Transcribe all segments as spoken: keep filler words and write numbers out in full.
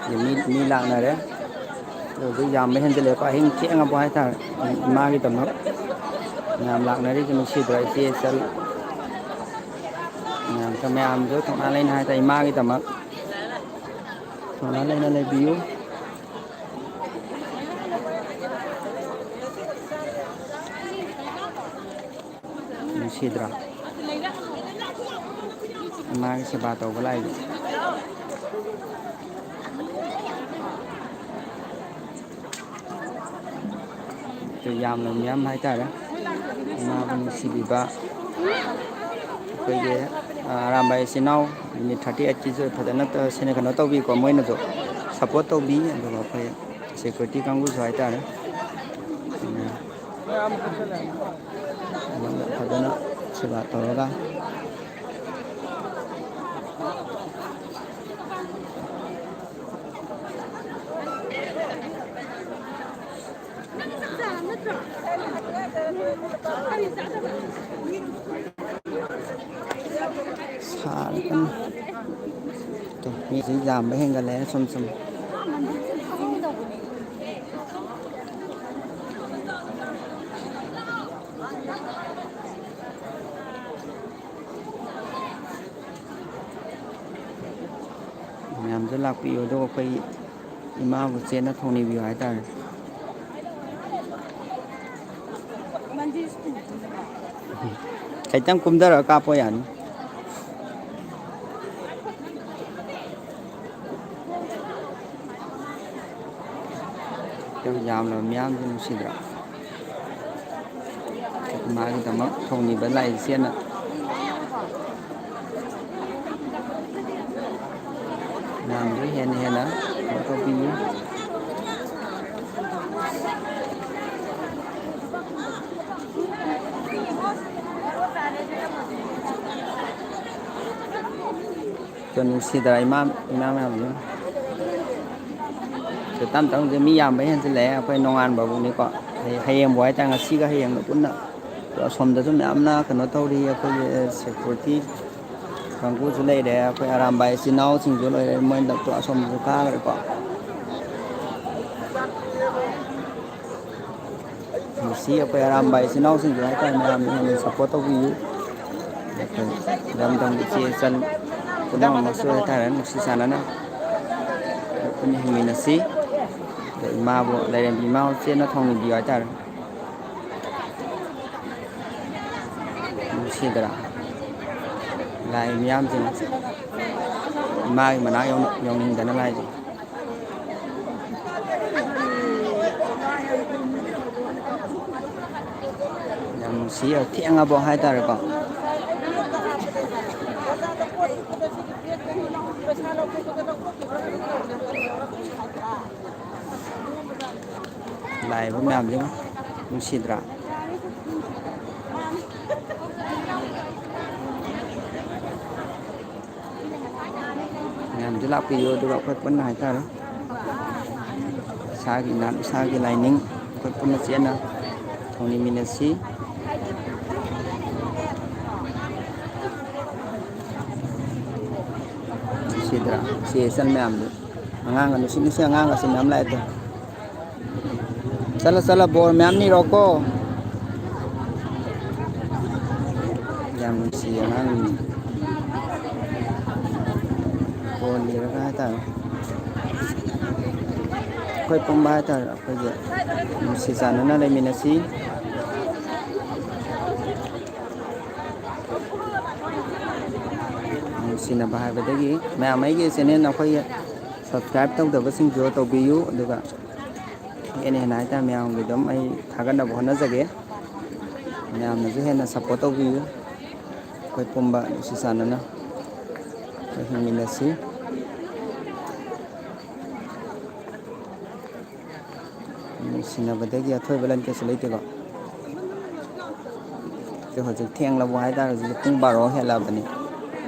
ꯃꯤ, ꯃꯤ ꯂꯥꯛꯅꯔꯦ꯫ ꯍꯧꯖꯤꯛ ꯌꯥꯝꯕ ꯍꯦꯟꯖꯜꯂꯛꯑꯦꯀꯣ, ꯑꯍꯤꯡ ꯊꯦꯡꯉꯕ ꯍꯥꯏꯇꯥꯔꯦ꯫ ꯏꯃꯥꯒꯤꯗꯃꯛ ꯃꯌꯥꯝ ꯂꯥꯛꯅꯔꯤꯁꯦ ꯅꯨꯡꯁꯤꯗ꯭ꯔꯣ? ꯏꯆꯦ, ꯏꯆꯜ ꯃꯌꯥꯝꯁꯨ, ꯃꯌꯥꯝꯁꯨ ꯊꯧꯅꯥ ꯂꯩꯅ ꯍꯥꯏꯇꯥꯔꯦ, ꯏꯃꯥꯒꯤꯗꯃꯛ ꯊꯧꯅꯥ ꯂꯩꯅ ꯂꯩꯕꯤꯌꯨ꯫ ꯅꯨꯡꯁꯤꯗ꯭ꯔꯥ? ꯏꯃꯥꯒꯤ ꯁꯦꯕꯥ ꯇꯧꯕ ꯂꯥꯛꯏꯗꯣ꯫ ꯑꯗꯨ ꯌꯥꯝꯅ ꯃꯤꯌꯥꯝ ꯍꯥꯏꯇꯥꯔꯦ, ꯏꯃꯥꯕꯨ ꯅꯨꯡꯁꯤꯕꯤꯕ꯫ ꯑꯩꯈꯣꯏꯒꯤ, ꯑ, ꯑꯔꯥꯝꯕꯥꯏ ꯏꯆꯤꯟ ꯏꯅꯥꯎ ꯃꯤꯅꯤꯠ ꯊꯥꯔꯇꯤ ꯑꯩꯠꯀꯤꯁꯨ ꯐꯖꯅ ꯇ-, ꯁꯦꯟꯅ ꯀꯩꯅꯣ ꯇꯧꯕꯤꯀꯣ, ꯃꯣꯏꯅꯁꯨ ꯁꯞꯄꯣꯔꯠ ꯇꯧꯕꯤ꯫ ꯑꯗꯨꯒ ꯑꯩꯈꯣꯏ ꯁꯦꯀ꯭ꯌꯨꯔꯤꯇꯤ ꯀꯥꯡꯕꯨꯁꯨ ꯍꯥꯏꯇꯥꯔꯦ, ꯎꯝ, ꯐꯖꯅ ꯁꯦꯕꯥ ꯇꯧꯔꯒ꯫ ꯁꯥꯔꯦ ꯀꯟꯅ꯫ ꯇꯨ, ꯃꯤꯁꯨ ꯌꯥꯝꯕ ꯍꯦꯟꯒꯠꯂꯛꯑꯦ ꯁꯨꯝ ꯁꯨꯝ꯫ ꯃꯌꯥꯝꯁꯨ ꯂꯥꯛꯄꯤꯌꯨ, ꯑꯗꯨꯒ ꯑꯩꯈꯣꯏ ꯏꯃꯥꯕꯨ ꯆꯦꯠꯅ ꯊꯧꯅꯤꯕꯤꯌꯨ ꯍꯥꯏꯇꯥꯔꯦ꯫ ꯈꯤꯇꯪ ꯀꯨꯝꯊꯔꯒ ꯀꯥꯞꯄ ꯌꯥꯅꯤ꯫ ꯌꯥꯝ ꯌꯥꯝꯂꯕ ꯃꯤꯌꯥꯝꯁꯦ ꯅꯨꯡꯁꯤꯗ꯭ꯔꯥ? ꯃꯥꯒꯤꯗꯃꯛ ꯊꯣꯡꯂꯤꯕ ꯂꯥꯏ ꯏꯆꯦꯅ ꯃꯌꯥꯝꯁꯨ ꯍꯦꯟꯅ ꯍꯦꯟꯅ ꯀꯩꯅꯣ ꯇꯧꯕꯤꯌꯨ꯫ ꯑꯗꯣ ꯅꯨꯡꯁꯤꯗ꯭ꯔꯥ ꯏꯃꯥ, ꯏꯃꯥ ꯃꯌꯥꯝꯁꯦ? ꯑꯗꯣ ꯇꯞ ꯇꯞꯅꯁꯨ ꯃꯤ ꯌꯥꯝꯕ ꯍꯦꯟꯖꯤꯜꯂꯛꯑꯦ꯫ ꯑꯩꯈꯣꯏ ꯅꯣꯡꯉꯥꯟꯕꯕꯨꯅꯤꯀꯣ, ꯍꯌꯦꯡ, ꯍꯌꯦꯡꯕꯨ ꯍꯥꯏꯇꯥꯔꯦ, ꯉꯁꯤꯒ ꯍꯌꯦꯡꯒ ꯄꯨꯟꯅ꯫ ꯑꯗꯣ ꯑꯁꯣꯝꯗꯁꯨ ꯃꯌꯥꯝꯅ ꯀꯩꯅꯣ ꯇꯧꯔꯤ, ꯑꯩꯈꯣꯏꯒꯤ ꯁꯦꯀ꯭ꯌꯨꯔꯤꯇꯤ ꯀꯥꯡꯕꯨꯁꯨ ꯂꯩꯔꯦ, ꯑꯩꯈꯣꯏ ꯑꯔꯥꯝꯕꯥꯏ ꯏꯆꯤꯟ ꯏꯅꯥꯎꯁꯤꯡꯁꯨ ꯂꯣꯏꯔꯦ, ꯃꯣꯏ ꯗꯣꯛꯇꯔ ꯑꯁꯣꯝꯗꯁꯨ ꯀꯥꯈ꯭ꯔꯦꯀꯣ꯫ ꯉꯁꯤ ꯑꯩꯈꯣꯏ ꯑꯔꯥꯝꯕꯥꯏ ꯏꯆꯤꯟ ꯏꯅꯥꯎꯁꯤꯡꯁꯨ ꯍꯥꯏꯇꯥꯔꯦ, ꯃꯌꯥꯝꯅ ꯍꯦꯟꯅ ꯁꯞꯄꯣꯔꯠ ꯇꯧꯕꯤꯌꯨ꯫ ꯑꯩꯈꯣꯏ ꯏꯔꯝꯗꯝꯒꯤ ꯏꯆꯦ ꯏꯆꯟ ꯄꯨꯝꯅꯃꯛꯁꯨ ꯍꯥꯏꯇꯥꯔꯦ, ꯅꯨꯡꯁꯤ ꯆꯥꯟꯅꯅ ꯄꯨꯟꯅ ꯍꯤꯡꯃꯤꯟꯅꯁꯤ꯫ ꯑꯗꯣ ꯏꯃꯥꯕꯨ, ꯂꯥꯏꯔꯦꯝꯕꯤ ꯏꯃꯥꯕꯨ ꯆꯦꯠꯅ ꯊꯧꯅꯤꯕꯤꯌꯨ ꯍꯥꯏꯇꯥꯔꯦ꯫ ꯅꯨꯡꯁꯤꯗ꯭ꯔꯥ? ꯂꯥꯏ ꯃꯤꯌꯥꯝꯁꯤꯡ ꯏꯃꯥꯒꯤ ꯃꯅꯥꯛ ꯌꯧꯅ-, ꯌꯧꯅꯤꯡꯗꯅ ꯂꯥꯏꯁꯦ꯫ ꯌꯥꯝ ꯅꯨꯡꯁꯤ, ꯊꯦꯡꯉꯕꯣ ꯍꯥꯏꯇꯥꯔꯦꯀꯣ꯫ ꯂꯥꯛꯏꯕ ꯃꯌꯥꯝꯁꯦ ꯅꯨꯡꯁꯤꯗ꯭ꯔꯥ? ꯃꯌꯥꯝꯁꯨ ꯂꯥꯛꯄꯤꯌꯨ, ꯑꯗꯨꯒ ꯑꯩꯈꯣꯏ ꯄꯨꯟꯅ ꯍꯥꯏꯇꯥꯔꯦ, ꯏꯁꯥꯒꯤ ꯅꯥꯠ, ꯏꯁꯥꯒꯤ ꯂꯥꯏꯅꯤꯡ ꯑꯩꯈꯣꯏ ꯄꯨꯟꯅ ꯆꯦꯟꯅ ꯊꯧꯅꯤꯃꯤꯟꯅꯁꯤ꯫ ꯅꯨꯡꯁꯤꯗ꯭ꯔꯥ? ꯏꯆꯦ ꯏꯆꯟ ꯃꯌꯥꯝꯗꯨ, ꯑꯉꯥꯡꯒ, ꯅꯨꯡꯁꯤ ꯅꯨꯡꯁꯤ ꯑꯉꯥꯡꯒꯁꯨ ꯃꯌꯥꯝ ꯂꯥꯛꯑꯦ ꯇꯨ꯫ ꯆꯠꯂꯣ, ꯆꯠꯂꯣ, ꯕꯣꯔ ꯃꯌꯥꯝ ꯅꯤꯔꯣꯀꯣ꯫ ꯌꯥꯝ ꯅꯨꯡꯁꯤꯌꯦ ꯑꯉꯥꯡ ꯕꯣꯔ ꯅꯤꯔꯒ ꯍꯥꯏꯇꯥꯔꯦ꯫ ꯑꯩꯈꯣꯏ ꯄꯨꯝꯕ ꯍꯥꯏꯇꯥꯔꯦ, ꯑꯩꯈꯣꯏꯒꯤ ꯅꯨꯡꯁꯤ ꯆꯥꯟꯅꯅ ꯂꯩꯃꯤꯟꯅꯁꯤ꯫ ꯅꯨꯡꯁꯤꯅꯕ ꯍꯥꯏꯕꯗꯒꯤ ꯃꯌꯥꯝ ꯑꯩꯒꯤ ꯆꯦꯅꯦꯜ ꯑꯩꯈꯣꯏꯒꯤ ꯁꯕꯁꯀ꯭ꯔꯥꯏꯕ ꯇꯧꯗꯕꯁꯤꯡꯁꯨ ꯇꯧꯕꯤꯌꯨ, ꯑꯗꯨꯒ ꯍꯦꯟꯅ ꯍꯦꯟꯅ ꯍꯥꯏꯇꯥꯔꯦ ꯃꯌꯥꯝꯒꯤ ꯑꯗꯨꯝ ꯑꯩ ꯊꯥꯒꯠꯅꯕ ꯍꯣꯠꯅꯖꯒꯦ꯫ ꯃꯌꯥꯝꯅꯁꯨ ꯍꯦꯟꯅ ꯁꯞꯄꯣꯔꯠ ꯇꯧꯕꯤꯌꯨ꯫ ꯑꯩꯈꯣꯏ ꯄꯨꯝꯕ ꯅꯨꯡꯁꯤ ꯆꯥꯟꯅꯅ ꯑꯩꯈꯣꯏ ꯍꯤꯡꯃꯤꯟꯅꯁꯤ꯫ ꯅꯨꯡꯁꯤꯅꯕꯗꯒꯤ ꯑꯊꯣꯏꯕ ꯂꯟ ꯀꯩꯁꯨ ꯂꯩꯇꯦꯀꯣ꯫ ꯑꯗꯣ ꯍꯧꯖꯤꯛ ꯊꯦꯡꯂꯕ ꯍꯥꯏꯇꯥꯔꯦ, ꯍꯧꯖꯤꯛ ꯄꯨꯡ ꯕꯥꯔꯣ ꯍꯦꯜꯂꯛꯑꯕꯅꯤ꯫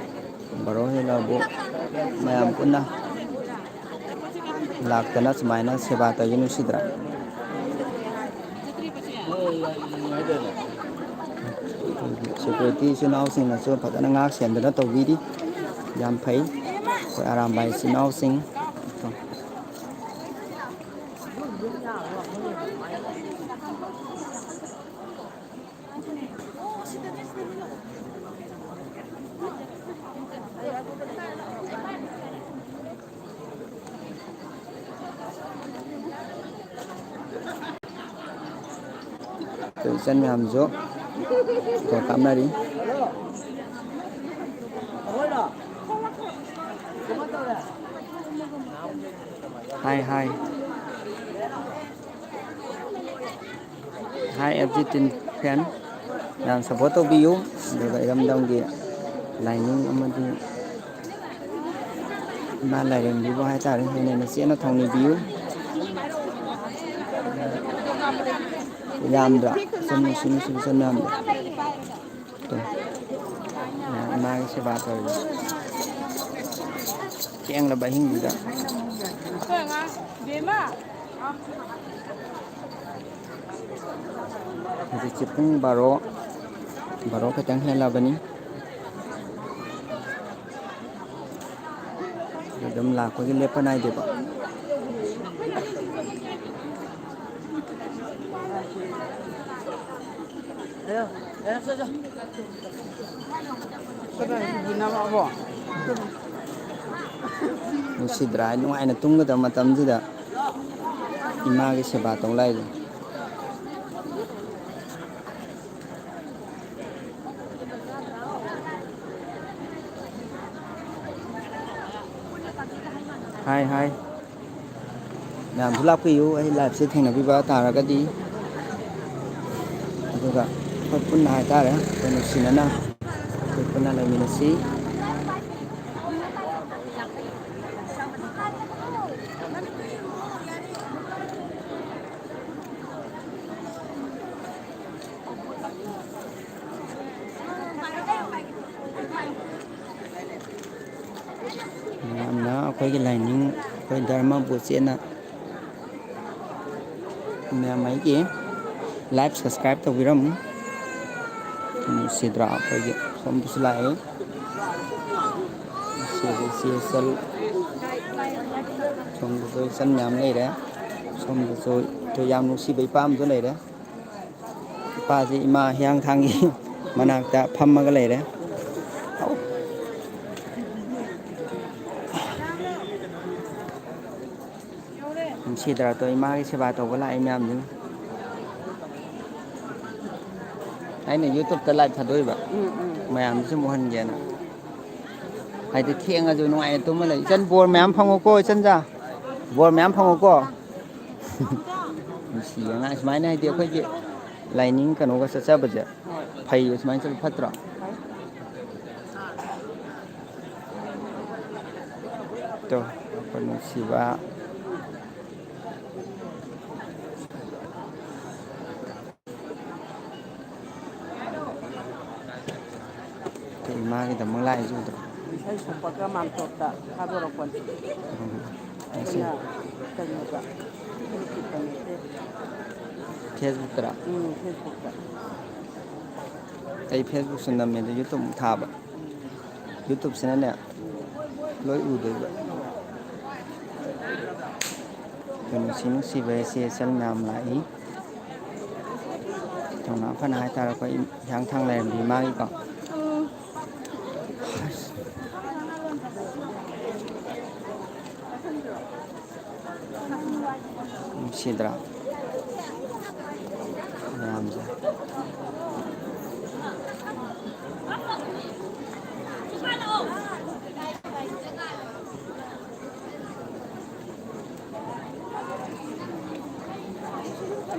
ꯕꯥꯔꯣ ꯍꯦꯜꯂꯛꯑꯕꯨ ꯃꯌꯥꯝ ꯄꯨꯟꯅ ꯂꯥꯛꯇꯅ ꯁꯨꯃꯥꯏꯅ ꯁꯦꯕꯥ ꯇꯧꯔꯤꯁꯦ ꯅꯨꯡꯁꯤꯗ꯭ꯔꯥ? ꯑꯩꯈꯣꯏꯒꯤ ꯁꯦꯀ꯭ꯌꯨꯔꯤꯇꯤ ꯏꯆꯤꯜ ꯏꯅꯥꯎꯁꯤꯡꯅꯁꯨ ꯐꯖꯅ ꯉꯥꯛ ꯁꯦꯟꯗꯅ ꯇꯧꯕꯤꯔꯤ꯫ ꯌꯥꯝ ꯐꯩ ꯑꯩꯈꯣꯏ ꯑꯔꯥꯝꯕꯥꯏ ꯏꯆꯤꯜ ꯏꯅꯥꯎꯁꯤꯡ꯫ ꯑꯩꯈꯣꯏ ꯏꯆꯟ ꯃꯌꯥꯝꯁꯨ ꯐꯣꯇꯣ ꯀꯥꯞꯅꯔꯤ꯫ ꯍꯥꯏ, ꯍꯥꯏ꯫ ꯍꯥꯏ, ꯑꯦꯐ ꯖꯤ ꯇꯤꯟ ꯐꯦꯟ꯫ ꯌꯥꯝ ꯁꯞꯄꯣꯔꯠ ꯇꯧꯕꯤꯌꯨ꯫ ꯑꯗꯨꯒ ꯏꯔꯝꯗꯝꯒꯤ ꯂꯥꯏꯅꯤꯡ ꯑꯃꯗꯤ ꯏꯃꯥ ꯂꯥꯏꯔꯦꯝꯕꯤꯕꯨ ꯍꯥꯏꯇꯥꯔꯦ, ꯍꯦꯟꯅ ꯍꯦꯟꯅ ꯆꯦꯠꯅ ꯊꯧꯅꯤꯕꯤꯌꯨ꯫ ꯌꯥꯝꯗ꯭ꯔꯥ? ꯏꯆꯟ ꯅꯨꯡꯁꯤ ꯅꯨꯡꯁꯤꯕ ꯏꯆꯟ ꯃꯌꯥꯝꯗꯣ꯫ ꯇꯣ꯫ ꯏꯃꯥꯒꯤ ꯁꯦꯕꯥ ꯇꯧꯔꯤ꯫ ꯊꯦꯡꯂꯕ ꯑꯍꯤꯡꯗꯨꯗ꯫ ꯍꯧꯖꯤꯛꯁꯦ ꯄꯨꯡ ꯕꯥꯔꯣ, ꯕꯥꯔꯣ ꯈꯤꯇꯪ ꯍꯦꯜꯂꯕꯅꯤ꯫ ꯑꯗꯨꯝ ꯂꯥꯛꯄꯒꯤ ꯂꯦꯞꯄ ꯅꯥꯏꯗꯦꯕ꯫ ꯅꯨꯡꯁꯤꯗ꯭ꯔꯥ? ꯅꯨꯡꯉꯥꯏꯅ ꯇꯨꯝꯒꯗꯕ ꯃꯇꯝꯁꯤꯗ ꯏꯃꯥꯒꯤ ꯁꯦꯕꯥ ꯇꯧ ꯂꯥꯛꯏꯗꯣ꯫ ꯍꯥꯏ, ꯍꯥꯏ꯫ ꯃꯌꯥꯝꯁꯨ ꯂꯥꯛꯄꯤꯌꯨ, ꯑꯩ ꯂꯥꯏꯐꯁꯦ ꯊꯦꯡꯅꯕꯤꯕ ꯇꯥꯔꯒꯗꯤ꯫ ꯑꯗꯨꯒ ꯑꯩꯈꯣꯏ ꯄꯨꯟꯅ ꯍꯥꯏꯇꯥꯔꯦ, ꯑꯩꯈꯣꯏ ꯅꯨꯡꯁꯤꯅꯅ ꯑꯩꯈꯣꯏ ꯄꯨꯟꯅ ꯂꯩꯃꯤꯟꯅꯁꯤ꯫ ꯃꯌꯥꯝꯅ ꯑꯩꯈꯣꯏꯒꯤ ꯂꯥꯏꯅꯤꯡ, ꯑꯩꯈꯣꯏ ꯙꯔꯃꯕꯨ ꯆꯦꯠꯅ ꯃꯌꯥꯝ ꯑꯩꯒꯤ live subscribe ꯇꯧꯕꯤꯔꯝꯃꯨ꯫ ꯅꯨꯡꯁꯤꯗ꯭ꯔꯥ? ꯑꯩꯈꯣꯏꯒꯤ ꯁꯣꯝꯗꯁꯨ ꯂꯥꯛꯑꯦ꯫ ꯁꯤꯗ ꯏꯆꯦ ꯏꯆꯜ, ꯁꯣꯝꯗꯁꯨ ꯏꯆꯟ ꯃꯌꯥꯝ ꯂꯩꯔꯦ꯫ ꯁꯣꯝꯗꯁꯨ ꯑꯩꯈꯣꯏ ꯌꯥꯝ ꯅꯨꯡꯁꯤꯕ ꯏꯄꯥ ꯑꯃꯁꯨ ꯂꯩꯔꯦ꯫ ꯏꯄꯥꯁꯤ ꯏꯃꯥ ꯍꯤꯌꯥꯡꯊꯥꯡꯒꯤ ꯃꯅꯥꯛꯇ ꯐꯝꯃꯒ ꯂꯩꯔꯦ꯫ ꯅꯨꯡꯁꯤꯗ꯭ꯔꯥ ꯇꯣ? ꯏꯃꯥꯒꯤ ꯁꯦꯕꯥ ꯇꯧꯕ ꯂꯥꯛꯏ ꯃꯌꯥꯝꯁꯤꯅ꯫ ꯑꯩꯅ YouTube ꯇ live ꯊꯥꯗꯣꯛꯏꯕ, ꯎꯝ, ꯎꯝ꯫ ꯃꯌꯥꯝꯁꯨ ꯎꯍꯟꯒꯦꯅ꯫ ꯍꯥꯏꯗꯤ ꯊꯦꯡꯉꯁꯨ ꯅꯨꯡꯉꯥꯏꯅ ꯇꯨꯝꯃ ꯂꯩ꯫ ꯏꯆꯟ, ꯕꯣꯔ ꯃꯌꯥꯝ ꯐꯪꯉꯨꯀꯣ, ꯏꯆꯟꯖꯥ꯫ ꯕꯣꯔ ꯃꯌꯥꯝ ꯐꯪꯉꯨꯀꯣ꯫ ꯅꯨꯡꯁꯤꯌꯦ ꯑꯉꯥꯡ ꯁꯨꯃꯥꯏꯅ, ꯍꯥꯏꯗꯤ ꯑꯩꯈꯣꯏꯒꯤ ꯂꯥꯏꯅꯤꯡ ꯀꯩꯅꯣꯒ ꯆꯠꯆꯕꯁꯦ꯫ ꯍꯣꯏ꯫ ꯐꯩꯌꯦ ꯁꯨꯃꯥꯏꯅ ꯆꯠꯄ ꯐꯠꯇ꯭ꯔꯣ? ꯐꯩ꯫ ꯇꯣ, ꯑꯩꯈꯣꯏ ꯅꯨꯡꯁꯤꯕ꯫ ꯑꯩꯈꯣꯏ ꯏꯃꯥꯒꯤꯗꯃꯛ ꯂꯥꯛꯏꯁꯦ ꯎꯗ꯭ꯔꯣ? ꯏꯁꯩ ꯁꯛꯄꯒ ꯃꯥꯝꯇꯣꯞꯇ ꯊꯥꯗꯣꯔꯛꯄꯅꯤ꯫ ꯎꯝ, ꯑꯩꯈꯣꯏꯅ ꯀꯩꯅꯣꯗ, ꯐꯦꯁꯕꯨꯛꯇꯔ? ꯎꯝ, ꯐꯦꯁꯕꯨꯛꯇ꯫ ꯑꯩ ꯐꯦꯁꯕꯨꯛꯁꯨ ꯅꯝꯃꯦ, ꯑꯗꯨ YouTube ꯑꯃꯨꯛ ꯊꯥꯕ꯫ YouTubeꯁꯤꯅꯅꯦ, ꯂꯣꯏ ꯎꯗꯣꯏꯕ꯫ ꯑꯗꯣ ꯅꯨꯡꯁꯤ ꯅꯨꯡꯁꯤꯕ ꯏꯆꯦ ꯏꯆꯜ ꯃꯌꯥꯝ ꯂꯥꯛꯏ꯫ ꯊꯧꯅꯥ ꯐꯅ ꯍꯥꯏꯇꯥꯔꯦ, ꯑꯩꯈꯣꯏ ꯍꯤꯌꯥꯡꯊꯥꯡ ꯂꯥꯏꯔꯦꯝꯕꯤ ꯏꯃꯥꯒꯤꯀꯣ꯫ ꯅꯨꯡꯁꯤꯗ꯭ꯔꯥ? ꯃꯌꯥꯝꯁꯦ꯫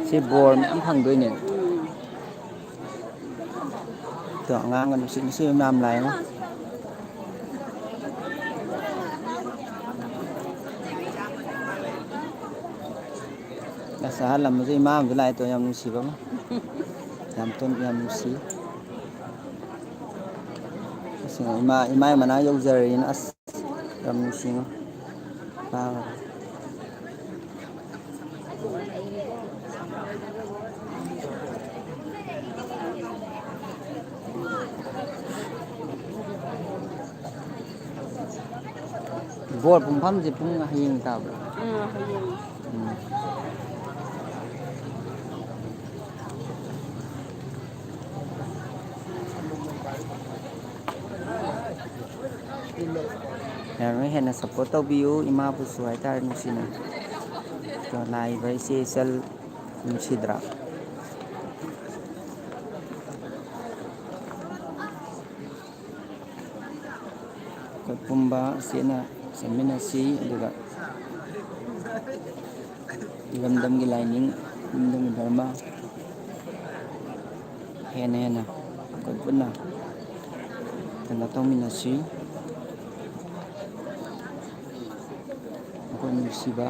ꯁꯤ ꯕꯣꯔ ꯃꯌꯥꯝ ꯐꯪꯗꯣꯏꯅꯦ꯫ ꯑꯗꯣ ꯑꯉꯥꯡꯒ ꯅꯨꯡꯁꯤ ꯅꯨꯡꯁꯤꯕ ꯃꯌꯥꯝ ꯂꯥꯛꯑꯦꯉꯣ꯫ ꯑꯁ, ꯑꯍꯜ ꯑꯃꯁꯨ, ꯏꯃꯥ ꯑꯃꯁꯨ ꯂꯥꯛꯑꯦ ꯇꯣ, ꯌꯥꯝ ꯅꯨꯡꯁꯤꯕ ꯑꯃ꯫ ꯌꯥꯝ ꯇꯨꯝ-, ꯌꯥꯝ ꯅꯨꯡꯁꯤ꯫ ꯑꯁ, ꯏꯃꯥ, ꯏꯃꯥꯒꯤ ꯃꯅꯥꯛ ꯌꯧꯖꯔꯦꯅ꯫ ꯑꯁ, ꯌꯥꯝ ꯅꯨꯡꯁꯤꯉꯣ꯫ ꯇꯥꯕꯗ꯫ ꯕꯣꯔ ꯄꯨꯡꯐꯝꯁꯦ ꯄꯨꯡ ꯍꯌꯦꯡ ꯇꯥꯕ꯭ꯔꯥ? ꯎꯝ, ꯍꯌꯦꯡ꯫ ꯎꯝ꯫ ꯃꯌꯥꯝꯅ ꯍꯦꯟꯅ support ꯇꯧꯕꯤꯌꯨ, ꯏꯃꯥꯕꯨꯁꯨ ꯍꯥꯏꯇꯥꯔꯦ, ꯅꯨꯡꯁꯤꯅ꯫ ꯑꯗꯣ ꯂꯥꯛꯏꯕ ꯏꯆꯦ ꯏꯆꯜ ꯅꯨꯡꯁꯤꯗ꯭ꯔꯥ? ꯑꯩꯈꯣꯏ ꯄꯨꯝꯕ ꯆꯦꯟꯅ ꯆꯦꯟꯃꯤꯟꯅꯁꯤ, ꯑꯗꯨꯒ ꯏꯔꯝꯗꯝꯒꯤ ꯂꯥꯏꯅꯤꯡ, ꯏꯔꯝꯗꯝꯒꯤ ꯙꯔꯃ ꯍꯦꯟꯅ ꯍꯦꯟꯅ ꯑꯩꯈꯣꯏ ꯄꯨꯟꯅ ꯀꯩꯅꯣ ꯇꯧꯃꯤꯟꯅꯁꯤ꯫ ꯑꯩꯈꯣꯏ ꯅꯨꯡꯁꯤꯕ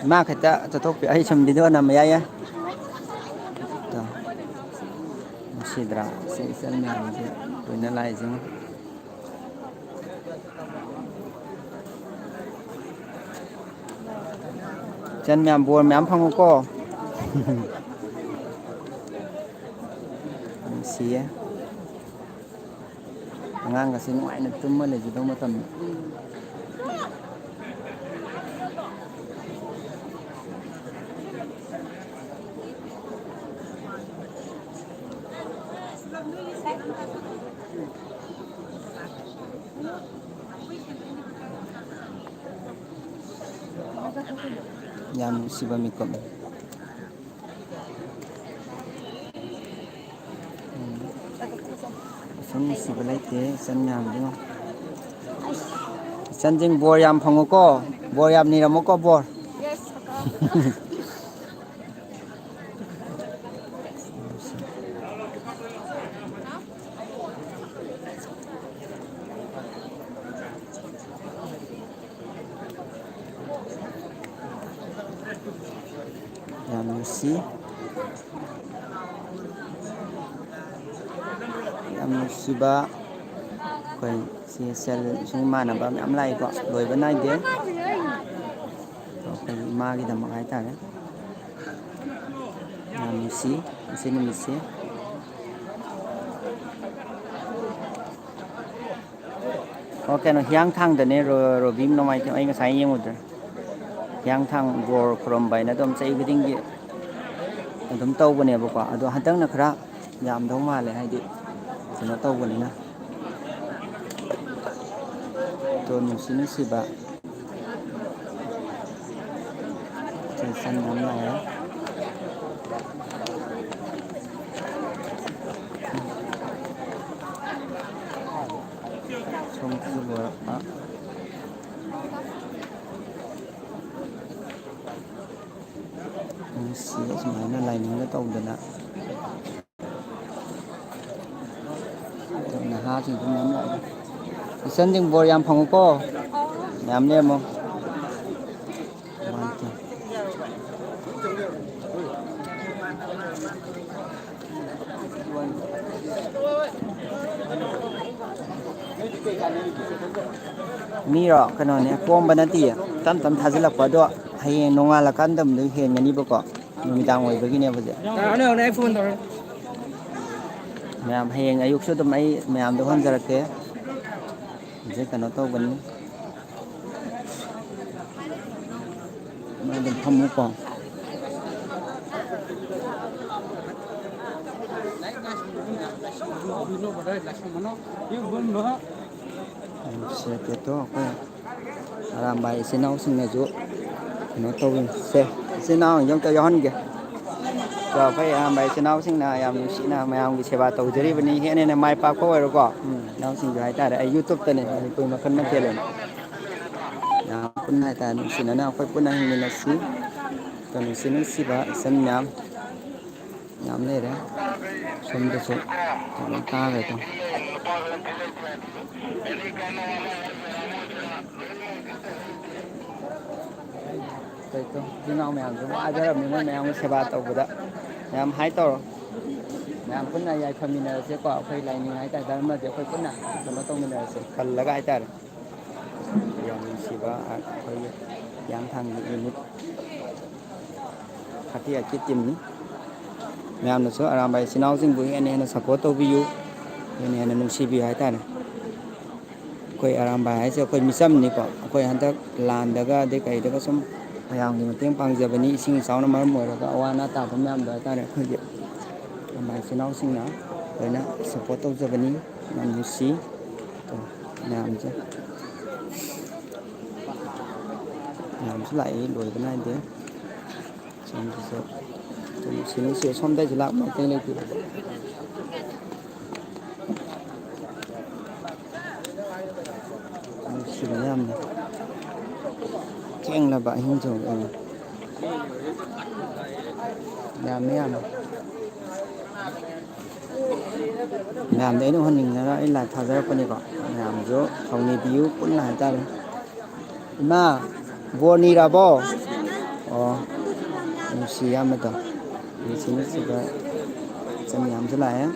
ꯏꯃꯥ ꯈꯛꯇ ꯆꯠꯊꯣꯛꯄꯤ, ꯑꯩ ꯁꯨꯝ video ꯅꯝꯕ ꯌꯥꯏꯌꯦ꯫ ꯇꯣ꯫ ꯅꯨꯡꯁꯤꯗ꯭ꯔꯥ? ꯏꯆꯦ ꯏꯆꯜ ꯃꯌꯥꯝꯁꯦ ꯂꯣꯏꯅ ꯂꯥꯛꯏꯁꯤꯡ꯫ ꯏꯆꯟ ꯃꯌꯥꯝ ꯕꯣꯔ ꯃꯌꯥꯝ ꯐꯪꯉꯨꯀꯣ꯫ ꯅꯨꯡꯁꯤꯌꯦ꯫ ꯑꯉꯥꯡꯒꯁꯦ ꯅꯨꯡꯉꯥꯏꯅ ꯇꯨꯝꯃ ꯂꯩꯖꯗꯧ ꯃꯇꯝꯅꯤ꯫ ꯌꯥꯝ ꯅꯨꯡꯁꯤꯕ ꯃꯤꯀꯨꯞꯅꯤ꯫ ꯎꯝ꯫ ꯀꯩꯁꯨꯝ ꯅꯨꯡꯁꯤꯕ ꯂꯩꯇꯦ, ꯏꯆꯟ ꯃꯌꯥꯝꯗꯨ꯫ ꯏꯆꯟꯁꯤꯡ ꯕꯣꯔ ꯌꯥꯝ ꯐꯪꯉꯨꯀꯣ, ꯕꯣꯔ ꯌꯥꯝ ꯅꯤꯔꯝꯃꯨꯀꯣ, ꯕꯣꯔ꯫ ꯌꯥꯝ ꯅꯨꯡꯁꯤ꯫ ꯌꯥꯝ ꯅꯨꯡꯁꯤꯕ ꯑꯩꯈꯣꯏ ꯁꯤ ꯁꯦꯜ ꯁꯨꯝ ꯏꯃꯥꯟꯅꯕ ꯃꯌꯥꯝ ꯂꯥꯛꯏꯀꯣ, ꯂꯣꯏꯕ ꯅꯥꯏꯗꯦ꯫ ꯑꯩꯈꯣꯏꯒꯤ ꯏꯃꯥꯒꯤꯗꯃꯛ ꯍꯥꯏꯇꯥꯔꯦ꯫ ꯌꯥꯝ ꯅꯨꯡꯁꯤ ꯉꯁꯤ ꯅꯨꯃꯤꯠꯁꯤ꯫ ꯑꯣ, ꯀꯩꯅꯣ, ꯍꯤꯌꯥꯡꯊꯥꯡꯗꯅꯦ, ꯔꯣ-, ꯔꯣꯕꯤ ꯅꯣꯡꯃꯥꯏꯊꯦꯝ꯫ ꯑꯩ ꯉꯁꯥꯏ ꯌꯦꯡꯉꯨꯗ꯭ꯔꯦ꯫ ꯍꯤꯌꯥꯡꯊꯥꯡ ꯕꯣꯔ ꯈꯨꯔꯨꯝꯕ ꯍꯥꯏꯅ ꯑꯗꯨꯝ ꯆꯍꯤ ꯈꯨꯗꯤꯡꯒꯤ ꯑꯗꯨꯝ ꯇꯧꯕꯅꯦꯕꯀꯣ꯫ ꯑꯗꯣ ꯍꯟꯗꯛꯅ ꯈꯔ ꯌꯥꯝꯗꯧ ꯃꯥꯜꯂꯦ, ꯍꯥꯏꯗꯤ ꯀꯩꯅꯣ ꯇꯧꯕꯅꯤꯅ꯫ ꯑꯗꯣ ꯅꯨꯡꯁꯤ ꯅꯨꯡꯁꯤꯕ ꯏꯆꯟ ꯏꯆꯟ ꯃꯌꯥꯝ ꯂꯥꯛꯑꯦ꯫ ꯁꯣꯝꯗꯁꯨ ꯂꯣꯏꯔꯛꯄ꯫ ꯅꯨꯡꯁꯤꯌꯦ ꯁꯨꯃꯥꯏꯅ ꯂꯥꯏꯅꯤꯡꯒ ꯇꯧꯗꯅ꯫ ꯅꯍꯥꯁꯤꯡꯁꯨ ꯃꯌꯥꯝ ꯂꯥꯛꯑꯦ꯫ ꯏꯆꯟꯁꯤꯡ ꯕꯣꯔ ꯌꯥꯝ ꯐꯪꯉꯨꯀꯣ꯫ ꯃꯌꯥꯝ ꯂꯦꯝꯃꯣ꯫ ꯃꯤꯔꯣ? ꯀꯩꯅꯣꯅꯦ, ꯀꯣꯝꯕ ꯅꯠꯇꯤꯌꯦ꯫ ꯇꯞ ꯇꯞ ꯊꯥꯖꯤꯜꯂꯛꯄ꯫ ꯑꯗꯣ ꯍꯌꯦꯡ ꯅꯣꯡꯉꯥꯜꯂꯀꯥꯟꯗ ꯑꯃꯨꯛ ꯍꯦꯟꯒꯅꯤꯕꯀꯣ꯫ ꯅꯨꯃꯤꯗꯥꯡ ꯑꯣꯏꯕꯒꯤꯅꯦ ꯍꯧꯖꯤꯛ꯫ ꯌꯥꯔꯅꯤ, ꯌꯥꯔꯅꯤ, ꯑꯩ ꯐꯣꯟ ꯇꯧꯔꯦ꯫ ꯃꯌꯥꯝ, ꯍꯌꯦꯡ ꯑꯌꯨꯛꯁꯨ ꯑꯗꯨꯝ ꯑꯩ ꯃꯌꯥꯝꯗ ꯍꯣꯟꯖꯔꯛꯀꯦ꯫ ꯍꯧꯖꯤꯛ ꯀꯩꯅꯣ ꯇꯧꯕꯅꯤ꯫ ꯅꯣꯏ ꯑꯗꯨꯝ ꯐꯝꯃꯨꯀꯣ꯫ ꯁꯦ, ꯇꯦꯇꯣ, ꯑꯩꯈꯣꯏ ꯑꯔꯥꯝꯕꯥꯏ ꯏꯆꯤꯟ ꯏꯅꯥꯎꯁꯤꯡꯅꯁꯨ ꯀꯩꯅꯣ ꯇꯧꯕꯤꯁꯦ꯫ ꯏꯆꯤꯟ ꯏꯅꯥꯎꯁꯤꯡꯁꯦ ꯑꯝꯇ ꯌꯥꯎꯍꯟꯒꯦ꯫ ꯑꯗꯣ ꯑꯩꯈꯣꯏ ꯑꯔꯥꯝꯕꯥꯏ ꯏꯆꯤꯟ ꯏꯅꯥꯎꯁꯤꯡꯅ ꯌꯥꯝ ꯅꯨꯡꯁꯤꯅ ꯃꯌꯥꯝꯒꯤ ꯁꯦꯕꯥ ꯇꯧꯖꯔꯤꯕꯅꯤ꯫ ꯍꯦꯟꯅ ꯍꯦꯟꯅ ꯃꯥꯏ ꯄꯥꯛꯄ ꯑꯣꯏꯔꯣꯀꯣ꯫ ꯎꯝ, ꯏꯅꯥꯎꯁꯤꯡꯁꯨ ꯍꯥꯏꯇꯥꯔꯦ꯫ ꯑꯩ YouTube-ꯇꯅꯦ, ꯃꯅꯤꯄꯨꯔꯤ ꯃꯈꯜ ꯃꯊꯦꯜ ꯑꯣꯏꯅ꯫ ꯌꯥꯝ ꯄꯨꯟꯅ ꯍꯥꯏꯇꯥꯔꯦ, ꯅꯨꯡꯁꯤꯅꯅ ꯑꯩꯈꯣꯏ ꯄꯨꯟꯅ ꯍꯤꯡꯃꯤꯟꯅꯁꯤ꯫ ꯑꯗꯣ ꯅꯨꯡꯁꯤ ꯅꯨꯡꯁꯤꯕ ꯏꯆꯟ ꯃꯌꯥꯝ ꯌꯥꯝ ꯂꯩꯔꯦ꯫ ꯁꯣꯝꯗꯁꯨ ꯑꯗꯨꯝ ꯇꯥꯈ꯭ꯔꯦ ꯑꯗꯣ꯫ ꯀꯩ ꯇꯧ, ꯏꯆꯤꯟ ꯏꯅꯥꯎ ꯃꯌꯥꯝꯁꯨ ꯋꯥꯖꯔꯕꯅꯤ ꯃꯣꯏ ꯃꯌꯥꯝꯒꯤ ꯁꯦꯕꯥ ꯇꯧꯕꯗ꯫ ꯃꯌꯥꯝ ꯍꯥꯏ ꯇꯧꯔꯣ꯫ ꯃꯌꯥꯝ ꯄꯨꯟꯅ ꯌꯥꯏꯐꯃꯤꯟꯅꯔꯁꯦꯀꯣ꯫ ꯑꯩꯈꯣꯏ ꯂꯥꯏꯅꯤꯡ ꯍꯥꯏꯇꯥꯔꯦ, ꯙꯔꯃꯁꯦ ꯑꯩꯈꯣꯏ ꯄꯨꯟꯅ ꯀꯩꯅꯣ ꯇꯧꯃꯤꯟꯅꯔꯁꯦ ꯈꯜꯂꯒ ꯍꯥꯏꯇꯥꯔꯦ꯫ ꯌꯥꯝ ꯅꯨꯡꯁꯤꯕ ꯑꯩꯈꯣꯏꯒꯤ ꯍꯤꯌꯥꯡꯊꯥꯡꯒꯤ ꯌꯨꯅꯤꯠ ꯊꯥꯔꯇꯤ ꯑꯩꯠꯀꯤ ꯇꯤꯝꯅꯤ꯫ ꯃꯌꯥꯝꯅꯁꯨ ꯑꯔꯥꯝꯕꯥꯏ ꯏꯆꯤꯟ ꯏꯅꯥꯎꯁꯤꯡꯕꯨ ꯍꯦꯟꯅ ꯍꯦꯟꯅ ꯁꯞꯄꯣꯔꯠ ꯇꯧꯕꯤꯌꯨ, ꯍꯦꯟꯅ ꯍꯦꯟꯅ ꯅꯨꯡꯁꯤꯕꯤꯌꯨ ꯍꯥꯏꯇꯥꯔꯦ꯫ ꯑꯩꯈꯣꯏ ꯑꯔꯥꯝꯕꯥꯏ ꯍꯥꯏꯁꯦ ꯑꯩꯈꯣꯏ ꯃꯤꯆꯝꯅꯤꯀꯣ꯫ ꯑꯩꯈꯣꯏ ꯍꯟꯗꯛ ꯂꯥꯟꯗꯒ ꯑꯗꯩ ꯀꯩꯗꯒ ꯁꯨꯝ ꯃꯌꯥꯝꯒꯤ ꯃꯇꯦꯡ ꯄꯥꯡꯖꯕꯅꯤ꯫ ꯏꯁꯤꯡ ꯏꯆꯥꯎꯅ ꯃꯔꯝ ꯑꯣꯏꯔꯒ ꯑꯋꯥ ꯑꯅꯥ ꯇꯥꯕ ꯃꯌꯥꯝꯗꯣ ꯍꯥꯏꯇꯥꯔꯦ, ꯑꯩꯈꯣꯏꯒꯤ ꯑꯔꯥꯝꯕꯥꯏ ꯏꯆꯤꯟ ꯏꯅꯥꯎꯁꯤꯡꯅ ꯂꯣꯏꯅ ꯁꯞꯄꯣꯔꯠ ꯇꯧꯖꯕꯅꯤ꯫ ꯌꯥꯝ ꯅꯨꯡꯁꯤ ꯃꯌꯥꯝꯁꯦ꯫ ꯃꯌꯥꯝꯁꯨ ꯂꯥꯛꯏ, ꯂꯣꯏꯕ ꯅꯥꯏꯗꯦ꯫ ꯁꯣꯝꯗꯁꯨ ꯁꯨꯝ ꯁꯤꯅꯤꯡꯁꯤ ꯁꯣꯝꯗꯩꯁꯨ ꯂꯥꯛ ꯃꯩꯇꯩ ꯂꯩꯇꯦ꯫ ꯅꯨꯡꯁꯤꯕꯅ ꯌꯥꯝꯅ ꯊꯦꯡꯂꯕ ꯑꯍꯤꯡꯁꯨ ꯑꯣꯏꯅ ꯌꯥꯝꯃꯦ ꯌꯥꯝꯃꯦ꯫ ꯃꯌꯥꯝꯗ ꯑꯩꯅ ꯎꯍꯟꯅꯤꯡꯗꯅ ꯑꯩ ꯂꯥꯏꯚ ꯊꯥꯖꯔꯛꯄꯅꯤꯀꯣ꯫ ꯃꯌꯥꯝꯁꯨ ꯊꯧꯅꯤꯕꯤꯌꯨ ꯄꯨꯟꯅ ꯍꯥꯏꯇꯥꯔꯦ꯫ ꯏꯃꯥ, ꯕꯣꯔ ꯅꯤꯔꯕꯣ? ꯑꯣ, ꯅꯨꯡꯁꯤ ꯌꯥꯝꯅꯗꯣ꯫ ꯅꯨꯡꯁꯤ ꯅꯨꯡꯁꯤꯕ ꯏꯆꯟ ꯃꯌꯥꯝꯁꯨ ꯂꯥꯛꯑꯦ꯫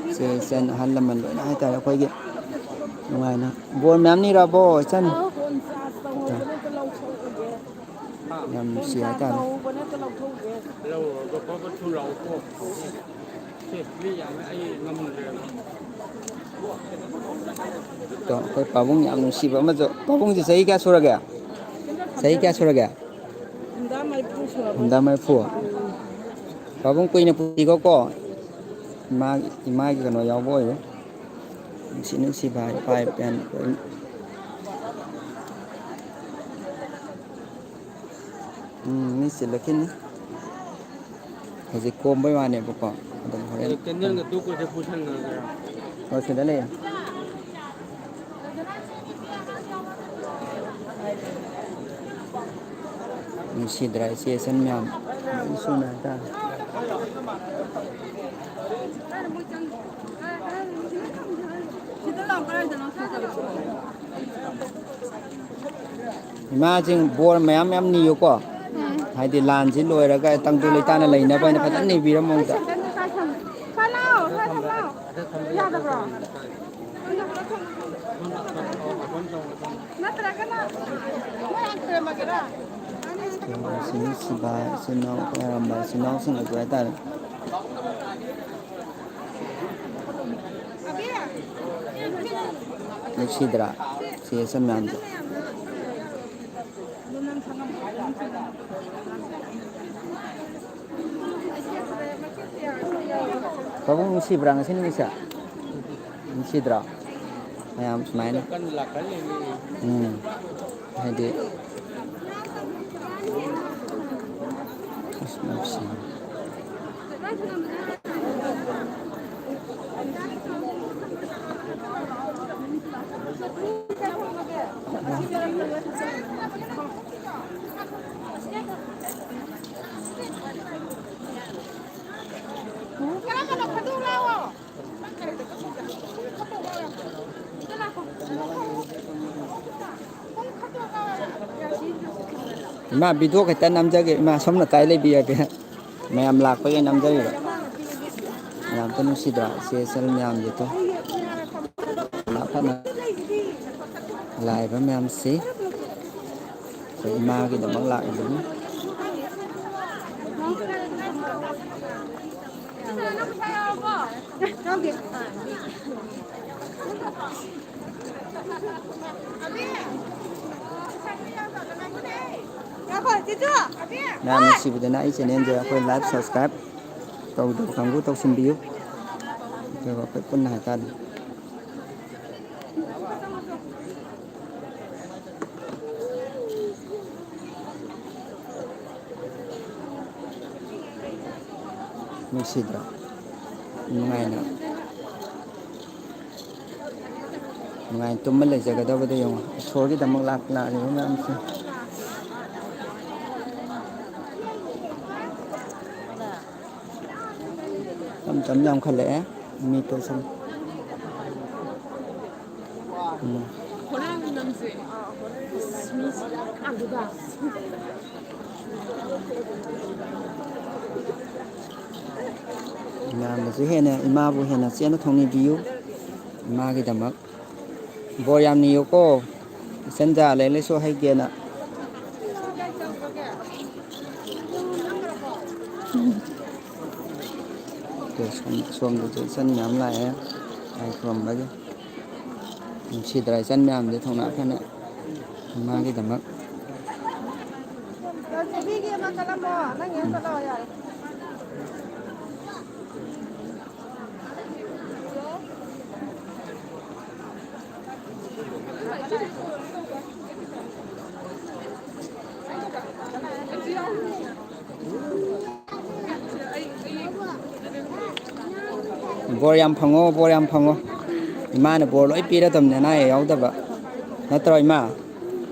ꯏꯆꯦ ꯏꯆꯟ ꯑꯍꯜ ꯂꯃꯟ ꯂꯣꯏꯅ ꯍꯥꯏꯇꯥꯔꯦ ꯑꯩꯈꯣꯏꯒꯤ ꯅꯨꯡꯉꯥꯏꯅ꯫ ꯕꯣꯔ ꯃꯌꯥꯝ ꯅꯤꯔꯕꯣ ꯏꯆꯟ? ꯌꯥꯝ ꯅꯨꯡꯁꯤ ꯍꯥꯏꯇꯥꯔꯦ꯫ ꯑꯗꯣ ꯑꯩꯈꯣꯏ ꯄꯥꯕꯨꯡ ꯌꯥꯝ ꯅꯨꯡꯁꯤꯕ ꯑꯃꯁꯨ꯫ ꯄꯥꯕꯨꯡꯁꯤ ꯆꯍꯤ ꯀꯌꯥ ꯁꯨꯔꯒꯦ? ꯆꯍꯤ ꯀꯌꯥ ꯁꯨꯔꯒꯦ? ꯍꯨꯝꯗ꯭ꯔꯥ ꯃꯔꯤꯐꯨ ꯁꯨꯔꯕ꯫ ꯍꯨꯝꯗ꯭ꯔꯥ ꯃꯔꯤꯐꯨ꯫ ꯄꯥꯕꯨꯡ ꯀꯨꯏꯅ ꯄꯨꯟꯁꯤꯀꯣ꯫ ꯏꯃꯥ, ꯏꯃꯥꯒꯤ ꯀꯩꯅꯣ ꯌꯥꯎꯕ ꯑꯣꯏꯔꯦ꯫ ꯅꯨꯡꯁꯤ ꯅꯨꯡꯁꯤꯕ ꯏꯄꯥ ꯏꯄꯦꯟ ꯂꯣꯏ꯫ ꯎꯝ, ꯃꯤ ꯆꯤꯜꯂꯛꯈꯤꯅꯤ꯫ ꯍꯧꯖꯤꯛ ꯀꯣꯝꯕꯩ ꯋꯥꯅꯦꯕꯀꯣ꯫ ꯑꯗꯨꯝ ꯍꯣꯔꯦꯟ꯫ ꯑꯦ, ꯀꯦꯟꯗꯜꯒ ꯇꯨꯛꯀꯁꯦ ꯄꯨꯁꯟꯈ꯭ꯔꯒꯦꯔꯥ? ꯍꯣꯏ, ꯁꯤꯗ ꯂꯩꯔꯦ꯫ ꯅꯨꯡꯁꯤꯗ꯭ꯔꯥ ꯏꯆꯦ ꯏꯆꯟ ꯃꯌꯥꯝ ꯂꯣꯏ ꯁꯨꯅ ꯍꯥꯏꯇꯥꯔꯦ꯫ ꯏꯃꯥꯁꯤꯡ ꯕꯣꯔ ꯃꯌꯥꯝ ꯃꯌꯥꯝ ꯅꯤꯌꯨꯀꯣ꯫ ꯎꯝ꯫ ꯍꯥꯏꯗꯤ ꯂꯥꯟꯁꯤ ꯂꯣꯏꯔꯒ ꯇꯪꯗꯨ ꯂꯩꯇꯥꯅ ꯂꯩꯅꯕ ꯍꯥꯏꯅ ꯐꯖꯅ ꯅꯤꯕꯤꯔꯝꯃꯣ ꯑꯝꯇ꯫ ꯁꯥꯏ ꯂꯥꯎ, ꯁꯥꯏ ꯊꯝ ꯂꯥꯎ꯫ ꯌꯥꯗꯕ꯭ꯔꯣ? ꯅꯠꯇ꯭ꯔꯒꯅ ꯃꯣꯏ ꯑꯪꯀꯔ ꯁꯤꯅ ꯁꯤꯕꯥꯏ ꯏꯆꯤꯟ ꯏꯅꯥꯎ, ꯑꯩꯈꯣꯏ ꯑꯔꯥꯝꯕꯥꯏ ꯏꯆꯤꯟ ꯏꯅꯥꯎꯁꯤꯡ ꯑꯗꯨ ꯍꯥꯏꯇꯥꯔꯦ꯫ ꯅꯨꯡꯁꯤꯗ꯭ꯔꯥ? ꯁꯤ ꯑꯦꯁ ꯑꯦꯝ ꯃꯌꯥꯝꯗꯣ꯫ ꯄꯥꯕꯨꯡ ꯅꯨꯡꯁꯤꯕ꯭ꯔꯥ ꯉꯁꯤ ꯅꯨꯃꯤꯠꯁꯦ? ꯅꯨꯡꯁꯤꯗ꯭ꯔꯣ? ꯃꯌꯥꯝ ꯁꯨꯃꯥꯏꯅ꯫ ꯎꯝ꯫ ꯍꯥꯏꯗꯤ, ꯑꯁ, ꯅꯨꯡꯁꯤ꯫ ꯏꯃꯥ, ꯚꯤꯗꯤꯑꯣ ꯈꯤꯇ ꯅꯝꯖꯒꯦ ꯏꯃꯥ, ꯁꯣꯝꯅ ꯀꯥꯏ ꯂꯩꯕꯤꯔꯒꯦ? ꯃꯌꯥꯝ ꯂꯥꯛꯄꯒꯤ ꯅꯝꯖꯔꯤꯕ꯫ ꯌꯥꯝꯇ ꯅꯨꯡꯁꯤꯗ꯭ꯔꯥ? ꯏꯆꯦ ꯏꯆꯜ ꯃꯌꯥꯝꯁꯦ ꯇꯨ꯫ ꯂꯥꯛꯄꯅ ꯂꯥꯛꯏꯕ ꯃꯌꯥꯝꯁꯤ ꯑꯩꯈꯣꯏ ꯏꯃꯥꯒꯤꯗꯃꯛ ꯂꯥꯛꯏꯕꯅꯤ꯫ ꯃꯌꯥꯝ ꯅꯨꯡꯁꯤꯕꯤꯗꯅ ꯑꯩ ꯆꯦꯅꯦꯜꯁꯦ ꯑꯩꯈꯣꯏ ꯂꯥꯏꯛ ꯁꯕꯁꯀ꯭ꯔꯥꯏꯞ ꯇꯧꯗꯕ ꯀꯥꯡꯕꯨ ꯇꯧꯁꯤꯟꯕꯤꯌꯨ꯫ ꯑꯗꯨꯒ ꯑꯩꯈꯣꯏ ꯄꯨꯟꯅ ꯍꯥꯏꯇꯥꯔꯦ꯫ ꯅꯨꯡꯁꯤꯗ꯭ꯔꯣ? ꯅꯨꯡꯉꯥꯏꯅ, ꯅꯨꯡꯉꯥꯏꯅ ꯇꯨꯝꯃ ꯂꯩꯖꯒꯗꯕꯗꯣ ꯌꯦꯡꯉꯣ, ꯏꯁꯣꯔꯒꯤꯗꯃꯛ ꯂꯥꯛ-, ꯂꯥꯛꯂꯤꯕ ꯃꯌꯥꯝꯁꯦ꯫ ꯇꯞ ꯇꯞꯅ ꯌꯥꯝꯈꯠꯂꯛꯑꯦ ꯃꯤ ꯇꯣꯏꯁꯟ꯫ ꯎꯝ꯫ ꯃꯌꯥꯝꯅꯁꯨ ꯍꯦꯟꯅ ꯏꯃꯥꯕꯨ ꯍꯦꯟꯅ ꯆꯦꯠꯅ ꯊꯧꯅꯤꯕꯤꯌꯨ꯫ ꯏꯃꯥꯒꯤꯗꯃꯛ ꯕꯣꯔ ꯌꯥꯝ ꯅꯤꯌꯨꯀꯣ꯫ ꯏꯆꯟꯖꯥ ꯂꯥꯏꯔꯤꯛ ꯂꯥꯏꯁꯨ ꯍꯩꯒꯦꯅ꯫ ꯑꯗꯣ ꯁꯣꯝ-, ꯁꯣꯝꯗꯁꯨ ꯏꯆꯟ ꯃꯌꯥꯝ ꯂꯥꯛꯑꯦ ꯂꯥꯏ ꯈꯨꯔꯨꯝꯕꯒꯤ꯫ ꯅꯨꯡꯁꯤꯗ꯭ꯔꯥ ꯏꯆꯟ ꯃꯌꯥꯝꯁꯦ ꯊꯧꯅꯥ ꯐꯅ ꯏꯃꯥꯒꯤꯗꯃꯛ꯫ ꯆꯦꯕꯤꯒꯤ ꯑꯃ ꯀꯜꯂꯝꯃꯣ, ꯅꯪꯒꯤ ꯑꯃ ꯀꯜꯂꯣ, ꯌꯥꯔꯦ꯫ ꯕꯣꯔ ꯌꯥꯝ ꯐꯪꯉꯣ, ꯕꯣꯔ ꯌꯥꯝ ꯐꯪꯉꯣ꯫ ꯏꯃꯥꯅ ꯕꯣꯔ ꯂꯣꯏ ꯄꯤꯔꯗꯕꯅꯦ, ꯑꯅꯥ ꯑꯌꯦꯛ ꯌꯥꯎꯗꯕ꯫ ꯅꯠꯇ꯭ꯔꯣ, ꯏꯃꯥ?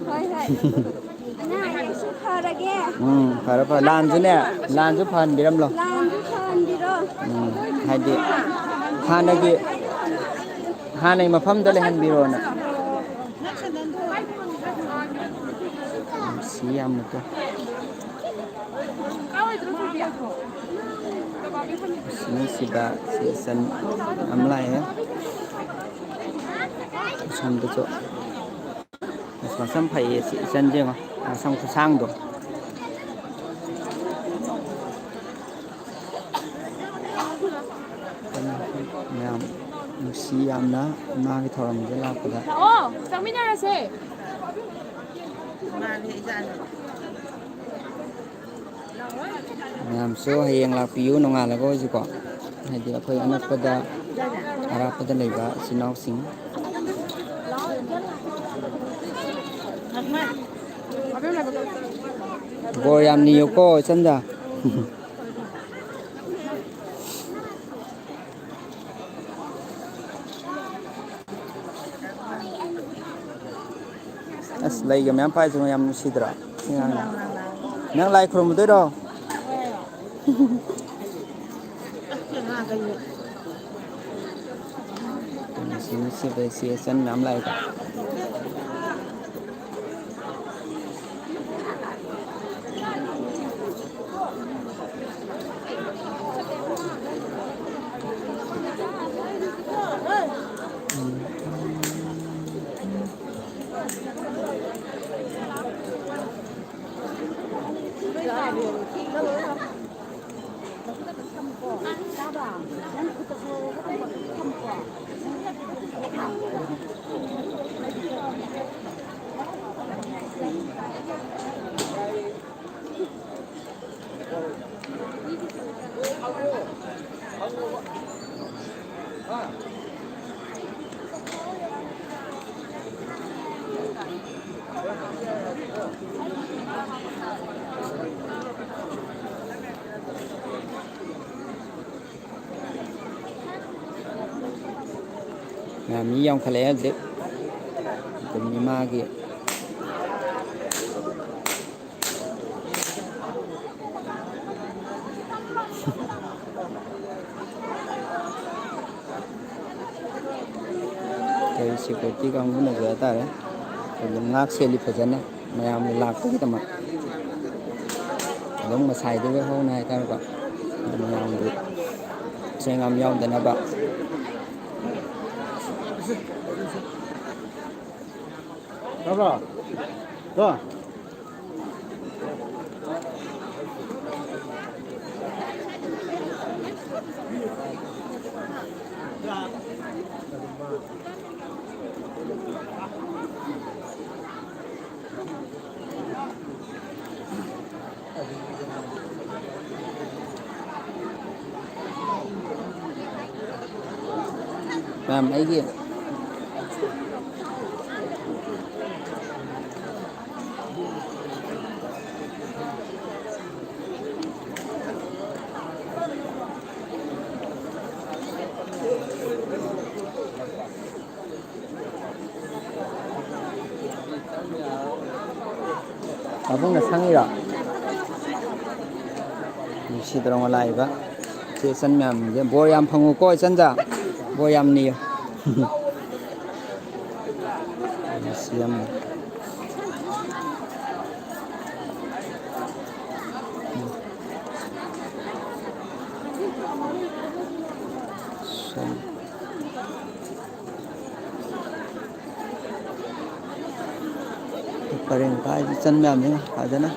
ꯍꯣꯏ, ꯍꯣꯏ꯫ ꯑꯅꯥ ꯑꯌꯦꯛꯁꯨ ꯐꯔꯒꯦ꯫ ꯎꯝ, ꯐꯔꯦ, ꯐꯔꯦ꯫ ꯂꯥꯟꯁꯨꯅꯦ, ꯂꯥꯟꯁꯨ ꯐꯍꯟꯕꯤꯔꯝꯂꯣ꯫ ꯂꯥꯟꯁꯨ ꯐꯍꯟꯕꯤꯔꯣ꯫ ꯎꯝ, ꯍꯥꯏꯗꯤ ꯍꯥꯟꯅꯒꯤ, ꯍꯥꯟꯅꯒꯤ ꯃꯐꯝꯗ ꯂꯩꯍꯟꯕꯤꯔꯣꯅ꯫ ꯅꯨꯡꯁꯤ ꯌꯥꯝꯅꯀꯣ꯫ ꯅꯨꯡꯁꯤꯕ ꯁꯤ ꯏꯆꯟ ꯑꯃ ꯂꯥꯛꯑꯦ꯫ ꯑꯁꯣꯝꯗꯁꯨ ꯃꯁꯝ ꯐꯩꯌꯦ ꯁꯤ ꯏꯆꯟꯁꯦ, ꯌꯦꯡꯉꯣ, ꯃꯁꯝ ꯈꯨꯁꯥꯡꯗꯣ꯫ ꯃꯌꯥꯝ ꯅꯨꯡꯁꯤ ꯌꯥꯝꯅ ꯏꯃꯥꯒꯤ ꯊꯧꯔꯝꯁꯦ ꯂꯥꯛꯄꯗ꯫ ꯂꯥꯛꯑꯣ, ꯆꯪꯃꯤꯟꯅꯔꯁꯦ꯫ ꯃꯌꯥꯝꯁꯨ ꯍꯌꯦꯡ ꯂꯥꯛꯄꯤꯌꯨ, ꯅꯣꯡꯉꯥꯜꯂꯒ ꯑꯣꯏꯁꯨꯀꯣ, ꯍꯥꯏꯗꯤ ꯑꯩꯈꯣꯏ ꯑꯅꯛꯄꯗ ꯑꯔꯥꯞꯄꯗ ꯂꯩꯕ ꯏꯆꯤꯟ ꯏꯅꯥꯎꯁꯤꯡ꯫ ꯕꯣꯔ ꯌꯥꯝ ꯅꯤꯌꯨꯀꯣ ꯏꯆꯟꯗ꯫ ꯑꯁ, ꯂꯩꯒ ꯃꯌꯥꯝ ꯄꯥꯏꯁꯤꯕ ꯌꯥꯝ ꯅꯨꯡꯁꯤꯗ꯭ꯔꯣ? ꯅꯪ ꯂꯥꯏ ꯈꯨꯔꯨꯝꯃꯨꯗꯣꯏꯔꯣ? ꯅꯨꯡꯁꯤ ꯅꯨꯡꯁꯤꯕ ꯏꯆꯦ ꯏꯆꯟ ꯃꯌꯥꯝ ꯂꯥꯛꯑꯦꯀꯣ꯫ ꯃꯌꯥꯝ ꯃꯤ ꯌꯥꯝꯈꯠꯂꯛꯑꯦ ꯍꯧꯖꯤꯛ꯫ ꯑꯗꯨꯝ ꯏꯃꯥꯒꯤ ꯑꯩꯈꯣꯏ ꯁꯦꯀ꯭ꯌꯨꯔꯤꯇꯤ ꯀꯥꯡꯕꯨꯅꯁꯨ ꯍꯥꯏꯇꯥꯔꯦ, ꯑꯗꯨꯝ ꯉꯥꯛ ꯁꯦꯜꯂꯤ ꯐꯖꯅ, ꯃꯌꯥꯝꯒꯤ ꯂꯥꯛꯄꯒꯤꯗꯃꯛ꯫ ꯑꯗꯨꯝ ꯉꯁꯥꯏꯗꯒꯤ ꯍꯧꯅ ꯍꯥꯏꯇꯥꯔꯦꯀꯣ, ꯑꯗꯨꯝ ꯃꯌꯥꯝꯒꯤ ꯄꯣꯠꯆꯩ ꯉꯥꯝ ꯌꯥꯎꯗꯅꯕ꯫ ꯇꯥꯕ꯭ꯔꯣ? ꯀꯣ? ꯃꯌꯥꯝ ꯑꯩꯒꯤ ꯄꯥꯕꯨꯡꯅ ꯁꯪꯉꯤꯔꯣ? ꯁꯤ ꯇꯧꯔꯒ ꯂꯥꯛꯏꯕ ꯏꯆꯦ ꯏꯆꯟ ꯃꯌꯥꯝꯁꯦ ꯕꯣꯔ ꯌꯥꯝ ꯐꯪꯉꯨꯀꯣ ꯏꯆꯟꯖꯥ, ꯕꯣꯔ ꯌꯥꯝ ꯅꯤꯌꯨ꯫ ꯁꯤ ꯌꯥꯝ ꯁꯨꯝ ꯄꯔꯦꯡ ꯄꯥꯏꯕꯤ ꯏꯆꯟ ꯃꯌꯥꯝꯁꯤꯅ ꯐꯖꯅ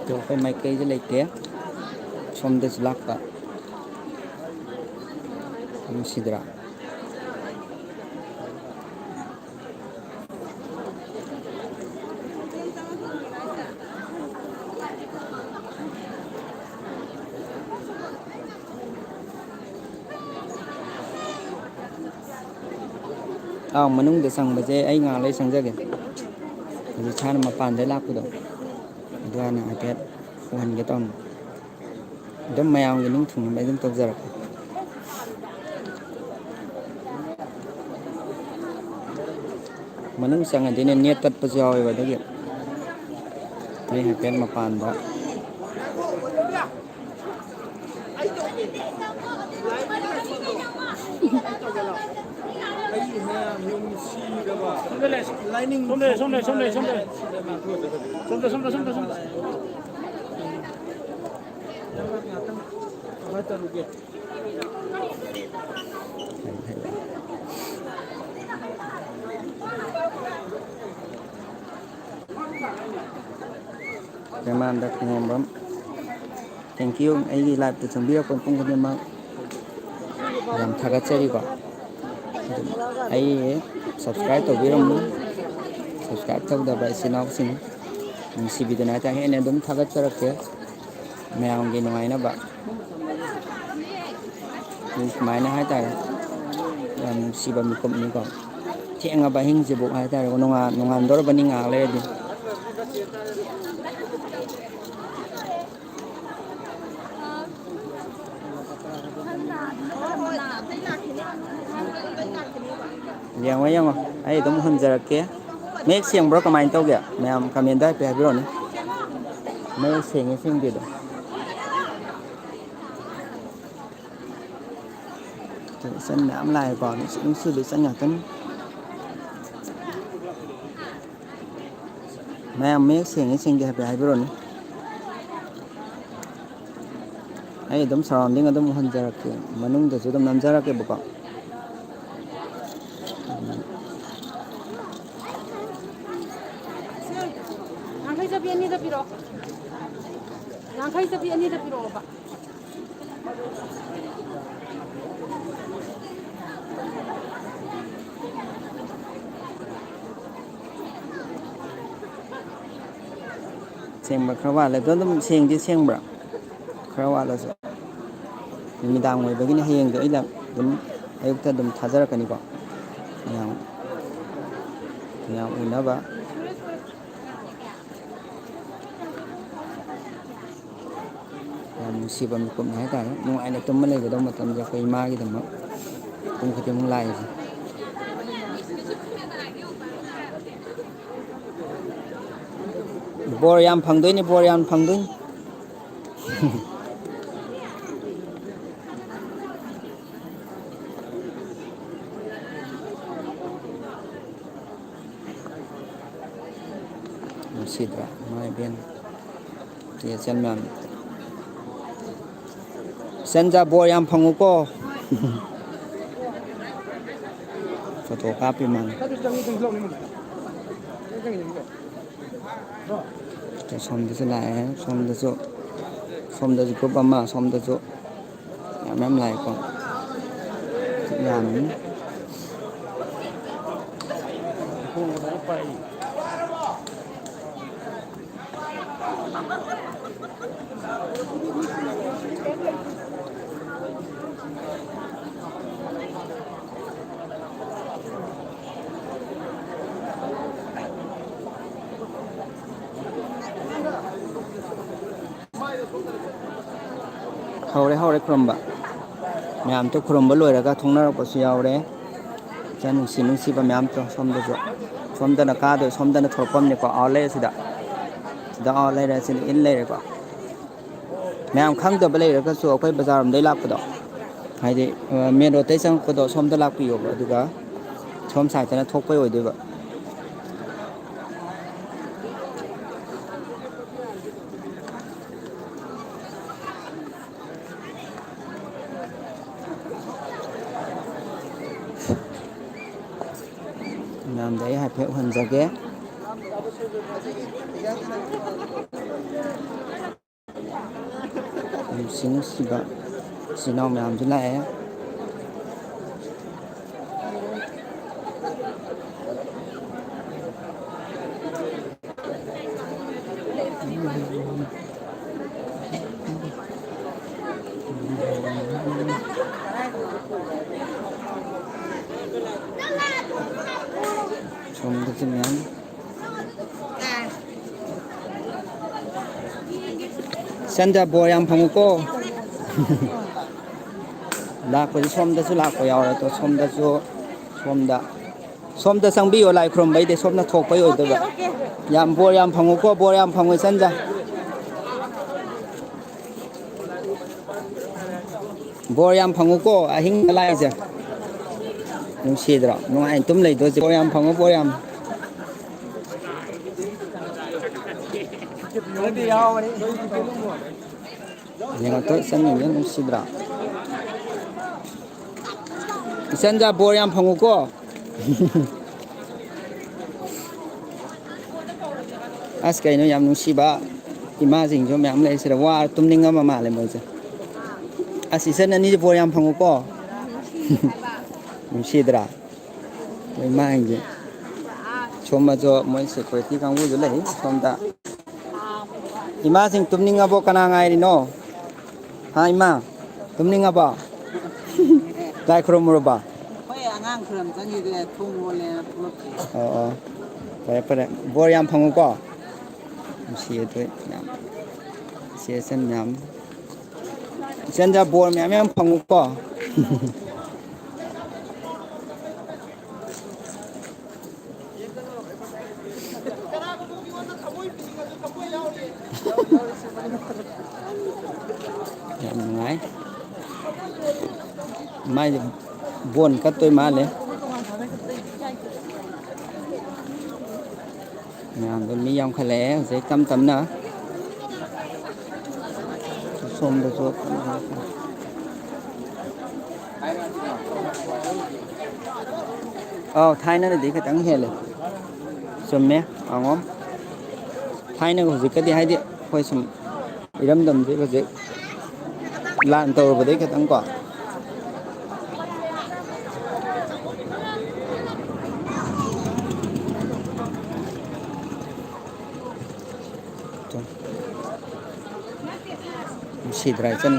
ꯑꯗꯣ ꯑꯩꯈꯣꯏ ꯃꯥꯏꯀꯩꯗ ꯂꯩꯇꯦ, ꯁꯣꯝꯗꯁꯨ ꯂꯥꯛꯄ꯫ ꯅꯨꯡꯁꯤꯗ꯭ꯔꯥ? ꯑꯥ, ꯃꯅꯨꯡꯗ ꯆꯪꯕꯁꯦ ꯑꯩ ꯉꯥꯏꯍꯥꯛ ꯂꯩ ꯆꯪꯖꯒꯦ꯫ ꯍꯧꯖꯤꯛ ꯏꯁꯥꯅ ꯃꯄꯥꯟꯗ ꯂꯥꯛꯄꯗꯣ, ꯑꯗꯨ ꯍꯥꯟꯅ ꯍꯥꯏꯐꯦꯠ ꯎꯍꯟꯒꯦ ꯇꯧꯅꯤ꯫ ꯑꯗꯨꯝ ꯃꯌꯥꯝꯒꯤ ꯅꯤꯡ ꯊꯨꯡꯅꯕ ꯑꯗꯨꯝ ꯇꯧꯖꯔꯛꯀꯦ꯫ ꯃꯅꯨꯡ ꯆꯪꯉꯗꯤꯅꯦ, ꯅꯦꯠ ꯇꯠꯄꯁꯨ ꯌꯥꯎꯋꯦꯕ, ꯑꯗꯨꯒꯤ ꯑꯩ ꯍꯥꯏꯐꯦꯠ ꯃꯄꯥꯟꯗ꯫ ꯁꯣꯝꯗ ꯂꯩ, ꯁꯣꯝꯗ, ꯁꯣꯝꯗ, ꯁꯣꯝꯗ꯫ ꯁꯣꯝꯗ, ꯁꯣꯝꯗ, ꯁꯣꯝꯗ, ꯁꯣꯝꯗ꯫ ꯄ꯭ꯔꯦꯃꯥꯅꯟꯗ ꯈꯣꯡꯉꯣꯝꯕꯝ, thank you꯫ ꯑꯩꯒꯤ live ꯇ ꯆꯪꯕꯤꯔꯛꯄ ꯃꯤꯄꯨꯝ ꯈꯨꯗꯤꯡꯃꯛ ꯌꯥꯝ ꯊꯥꯒꯠꯆꯔꯤꯀꯣ꯫ ꯑꯗꯨꯝ ꯑꯩ subscribe ꯇꯧꯕꯤꯔꯝꯃꯨ꯫ Subscribe ꯇꯧꯗꯕ ꯏꯆꯤꯟ ꯏꯅꯥꯎꯁꯤꯡ ꯅꯨꯡꯁꯤꯕꯤꯗꯨꯅ ꯍꯥꯏꯇꯥꯔꯦ, ꯍꯦꯟꯅ ꯑꯗꯨꯝ ꯊꯥꯒꯠꯆꯔꯛꯀꯦ꯫ ꯃꯌꯥꯝꯒꯤ ꯅꯨꯡꯉꯥꯏꯅꯕ꯫ ꯁꯨꯃꯥꯏꯅ ꯍꯥꯏꯇꯥꯔꯦ, ꯌꯥꯝ ꯅꯨꯡꯁꯤꯕ ꯃꯤꯀꯨꯞꯅꯤꯀꯣ꯫ ꯊꯦꯡꯉꯕ ꯑꯍꯤꯡꯁꯤꯕꯨ ꯍꯥꯏꯇꯥꯔꯦ, ꯅꯣꯡꯉꯥꯟ-, ꯅꯣꯡꯉꯥꯟꯗꯧꯔꯕꯅꯤ ꯉꯥꯏꯍꯥꯛ ꯂꯩꯔꯗꯤ꯫ ꯌꯦꯡꯉꯣ, ꯌꯦꯡꯉꯣ, ꯑꯩ ꯑꯗꯨꯝ ꯍꯨꯟꯖꯔꯛꯀꯦ꯫ ꯃꯌꯦꯛ ꯁꯦꯡꯕ꯭ꯔꯣ, ꯀꯃꯥꯏꯅ ꯇꯧꯒꯦ? ꯃꯌꯥꯝ ꯀꯃꯦꯟꯗ ꯍꯥꯏꯐꯦꯠ ꯍꯥꯏꯕꯤꯔꯛꯑꯣꯅꯦ, ꯃꯌꯦꯛ ꯁꯦꯡꯉꯦ ꯁꯦꯡꯗꯦꯗꯣ꯫ ꯏꯆꯟ ꯃꯌꯥꯝ ꯂꯥꯛꯑꯦꯀꯣ, ꯅꯨꯡꯁꯤ ꯅꯨꯡꯁꯤꯕ ꯏꯆꯟ ꯉꯥꯛꯇꯅꯤ꯫ ꯃꯌꯥꯝ ꯃꯌꯦꯛ ꯁꯦꯡꯉꯦ ꯁꯦꯡꯗꯦ ꯍꯥꯏꯐꯦꯠ ꯍꯥꯏꯕꯤꯔꯛꯑꯣꯅꯦ꯫ ꯑꯩ ꯑꯗꯨꯝ ꯁꯔꯥꯎꯟꯗꯤꯡ ꯑꯗꯨꯝ ꯎꯍꯟꯖꯔꯛꯀꯦ, ꯃꯅꯨꯡꯗꯁꯨ ꯑꯗꯨꯝ ꯅꯝꯖꯔꯛꯀꯦꯕꯀꯣ꯫ ꯌꯥꯡꯈꯩ ꯆꯞꯄꯤ ꯑꯅꯤꯗ ꯄꯤꯔꯛꯑꯣ꯫ ꯌꯥꯡꯈꯩ ꯆꯞꯄꯤ ꯑꯅꯤꯗ ꯄꯤꯔꯛꯑꯣꯕ꯫ ꯁꯦꯡꯕ ꯈꯔ ꯋꯥꯠꯂꯦ꯫ ꯑꯗꯣ ꯑꯗꯨꯝ ꯁꯦꯡꯗꯤ ꯁꯦꯡꯕ꯭ꯔꯥ? ꯈꯔ ꯋꯥꯠꯂꯁꯨ꯫ ꯅꯨꯃꯤꯗꯥꯡ ꯑꯣꯏꯕꯒꯤꯅꯦ, ꯍꯌꯦꯡꯗꯣ ꯑꯩꯅ ꯑꯗꯨꯝ ꯑꯌꯨꯛꯇ ꯑꯗꯨꯝ ꯊꯥꯖꯔꯛꯀꯅꯤꯀꯣ꯫ ꯃꯌꯥꯝ, ꯃꯌꯥꯝ ꯎꯅꯕ꯫ ꯌꯥꯝ ꯅꯨꯡꯁꯤꯕ ꯃꯤꯀꯨꯞꯅꯦ ꯍꯥꯏꯇꯥꯔꯦ꯫ ꯅꯨꯡꯉꯥꯏꯅ ꯇꯨꯝꯃ ꯂꯩꯒꯗꯧꯕ ꯃꯇꯝꯗ ꯑꯩꯈꯣꯏ ꯏꯃꯥꯒꯤꯗꯃꯛ ꯄꯨꯡ ꯈꯨꯗꯤꯡꯃꯛ ꯂꯥꯛꯏꯁꯦ꯫ ꯕꯣꯔ ꯌꯥꯝ ꯐꯪꯗꯣꯏꯅꯤ, ꯕꯣꯔ ꯌꯥꯝ ꯐꯪꯗꯣꯏꯅꯤ꯫ ꯅꯨꯡꯁꯤꯗ꯭ꯔꯥ? ꯏꯃꯥ ꯏꯕꯦꯟ, ꯏꯆꯦ ꯏꯆꯟ ꯃꯌꯥꯝ꯫ ꯏꯆꯟꯖꯥ, ꯕꯣꯔ ꯌꯥꯝ ꯐꯪꯉꯨꯀꯣ꯫ ꯐꯣꯇꯣ ꯀꯥꯞꯄꯤ ꯃꯥꯅꯤ꯫ ꯁꯣꯝꯗꯁꯨ ꯂꯥꯛꯑꯦ, ꯁꯣꯝꯗꯁꯨ, ꯁꯣꯝꯗꯁꯨ ꯒ꯭ꯔꯨꯞ ꯑꯃ, ꯁꯣꯝꯗꯁꯨ ꯃꯌꯥꯝ ꯃꯌꯥꯝ ꯂꯥꯛꯑꯦꯀꯣ꯫ ꯌꯥꯝꯃꯤ꯫ ꯍꯧꯔꯦ, ꯍꯧꯔꯦ ꯈꯨꯔꯨꯝꯕ꯫ ꯃꯌꯥꯝꯁꯨ ꯈꯨꯔꯨꯝꯕ ꯂꯣꯏꯔꯒ ꯊꯣꯡꯅꯔꯛꯄꯁꯨ ꯌꯥꯎꯔꯦ꯫ ꯅꯨꯡꯁꯤ ꯅꯨꯡꯁꯤꯕ ꯃꯌꯥꯝ ꯇꯧ꯫ ꯁꯣꯝꯗꯁꯨ, ꯁꯣꯝꯗꯅ ꯀꯥꯗꯣꯏ, ꯁꯣꯝꯗꯅ ꯊꯣꯛꯂꯛꯐꯝꯅꯤꯀꯣ꯫ ꯑꯥ, ꯂꯩꯔꯦ ꯁꯤꯗ, ꯁꯤꯗ ꯑꯥ ꯂꯩꯔꯦ, ꯁꯤꯗ ꯏꯟ ꯂꯩꯔꯦꯀꯣ꯫ ꯃꯌꯥꯝ ꯈꯪꯗꯕ ꯂꯩꯔꯒꯁꯨ ꯑꯩꯈꯣꯏ ꯕꯖꯥꯔ ꯔꯣꯝꯗꯩ ꯂꯥꯛꯄꯗꯣ, ꯍꯥꯏꯗꯤ, ꯑ, ꯃꯦꯟ ꯔꯣꯗꯇꯩ ꯆꯪꯉꯛꯄꯗꯣ ꯁꯣꯝꯗ ꯂꯥꯛꯄꯤꯌꯣꯕ, ꯑꯗꯨꯒ ꯁꯣꯝ ꯁꯥꯏꯠꯇꯅ ꯊꯣꯛꯄꯩ ꯑꯣꯏꯗꯣꯏꯕ꯫ ꯃꯌꯥꯝꯗ ꯑꯩ ꯍꯥꯏꯐꯦꯠ ꯎꯍꯟꯖꯒꯦ꯫ ꯅꯨꯡꯁꯤ ꯅꯨꯡꯁꯤꯕ ꯏꯆꯤꯟ ꯏꯅꯥꯎ ꯃꯌꯥꯝꯁꯨ ꯂꯥꯛꯑꯦ꯫ ꯁꯣꯝꯗꯁꯨ ꯃꯌꯥꯝ꯫ ꯏꯆꯟꯗ ꯕꯣꯔ ꯌꯥꯝ ꯐꯪꯉꯨꯀꯣ꯫ ꯂꯥꯛꯄꯁꯦ ꯁꯣꯝꯗꯁꯨ ꯂꯥꯛꯄ ꯌꯥꯎꯔꯦ꯫ ꯑꯗꯣ ꯁꯣꯝꯗꯁꯨ, ꯁꯣꯝꯗ, ꯁꯣꯝꯗ ꯆꯪꯕꯤꯌꯣ꯫ ꯂꯥꯏ ꯈꯨꯔꯨꯝꯕꯩꯗꯤ ꯁꯣꯝꯅ ꯊꯣꯛꯄꯩ ꯑꯣꯏꯗꯣꯏꯕ꯫ ꯌꯥꯝ ꯕꯣꯔ ꯌꯥꯝ ꯐꯪꯉꯨꯀꯣ, ꯕꯣꯔ ꯌꯥꯝ ꯐꯪꯉꯨ ꯏꯆꯟꯗ꯫ ꯕꯣꯔ ꯌꯥꯝ ꯐꯪꯉꯨꯀꯣ ꯑꯍꯤꯡꯗ ꯂꯥꯛꯏꯁꯦ꯫ ꯅꯨꯡꯁꯤꯗ꯭ꯔꯣ? ꯅꯨꯡꯉꯥꯏꯅ ꯇꯨꯝ ꯂꯩꯗꯣꯏꯁꯦ꯫ ꯕꯣꯔ ꯌꯥꯝ ꯐꯪꯉꯨ, ꯕꯣꯔ ꯌꯥꯝ꯫ ꯌꯦꯡꯉꯛꯇꯣꯏ ꯏꯆꯟꯁꯤꯡꯁꯦ ꯅꯨꯡꯁꯤꯗ꯭ꯔꯥ? ꯏꯆꯟꯖꯥ ꯕꯣꯔ ꯌꯥꯝ ꯐꯪꯉꯨꯀꯣ꯫ ꯑꯁ, ꯀꯩꯅꯣ, ꯌꯥꯝ ꯅꯨꯡꯁꯤꯕ ꯏꯃꯥꯁꯤꯡꯁꯨ ꯃꯌꯥꯝ ꯂꯩ ꯁꯤꯗ꯫ ꯋꯥ ꯇꯨꯝꯅꯤꯡꯉꯝꯃ ꯃꯥꯜꯂꯦ ꯃꯣꯏꯁꯦ꯫ ꯑꯁ, ꯏꯆꯟ ꯑꯅꯤꯁꯦ ꯕꯣꯔ ꯌꯥꯝ ꯐꯪꯉꯨꯀꯣ꯫ ꯅꯨꯡꯁꯤꯗ꯭ꯔꯥ? ꯃꯣꯏ ꯏꯃꯥꯁꯤꯡꯁꯦ꯫ ꯁꯣꯝꯗꯁꯨ ꯃꯣꯏ ꯁꯦꯀ꯭ꯌꯨꯔꯤꯇꯤ ꯀꯥꯡꯕꯨꯁꯨ ꯂꯩ ꯁꯣꯝꯗ꯫ ꯏꯃꯥꯁꯤꯡ ꯇꯨꯝꯅꯤꯡꯉꯕꯣ? ꯀꯅꯥ ꯉꯥꯏꯔꯤꯅꯣ? ꯍꯥ, ꯏꯃꯥ? ꯇꯨꯝꯅꯤꯡꯉꯕꯣ? ꯂꯥꯏ ꯈꯨꯔꯨꯝꯃꯨꯔꯕꯣ? ꯑꯩꯈꯣꯏ ꯑꯉꯥꯡ ꯈꯨꯔꯨꯝ ꯆꯪꯉꯤꯗꯨ ꯊꯣꯡ ꯂꯣꯜꯂꯦꯅ ꯊꯣꯛꯂꯛꯇ꯭ꯔꯤ꯫ ꯑꯣ, ꯑꯣ꯫ ꯐꯔꯦ, ꯐꯔꯦ꯫ ꯕꯣꯔ ꯌꯥꯝ ꯐꯪꯉꯨꯀꯣ꯫ ꯅꯨꯡꯁꯤꯌꯦ ꯑꯗꯨ ꯌꯥꯝ꯫ ꯏꯆꯦ ꯏꯆꯟ ꯃꯌꯥꯝ꯫ ꯏꯆꯟꯗ ꯕꯣꯔ ꯃꯌꯥꯝ ꯃꯌꯥꯝ ꯐꯪꯉꯨꯀꯣ꯫ ꯃꯥꯏꯁꯦ ꯕꯣꯟ ꯀꯠꯇꯣꯏ ꯃꯥꯜꯂꯦ꯫ ꯃꯌꯥꯝꯗꯣ ꯃꯤ ꯌꯥꯝꯈꯠꯂꯛꯑꯦ ꯍꯧꯖꯤꯛ ꯇꯞ ꯇꯞꯅ꯫ ꯁꯣꯝꯗꯁꯨ꯫ ꯑꯥꯎ, ꯊꯥꯏꯅꯅꯗꯤ ꯈꯤꯇꯪ ꯍꯦꯜꯂꯦ꯫ ꯆꯨꯝꯃꯦ, ꯑꯉꯣꯝ꯫ ꯊꯥꯏꯅꯒ ꯍꯧꯖꯤꯛꯀꯗꯤ, ꯍꯥꯏꯗꯤ, ꯑꯩꯈꯣꯏ ꯁꯨꯝ ꯏꯔꯝꯗꯝꯁꯦ ꯍꯧꯖꯤꯛ ꯂꯥꯟ ꯇꯧꯔꯨꯕꯗꯩ ꯈꯤꯇꯪ ꯀꯣ꯫ ꯅꯨꯡꯁꯤꯗ꯭ꯔꯥ ꯏꯆꯟ?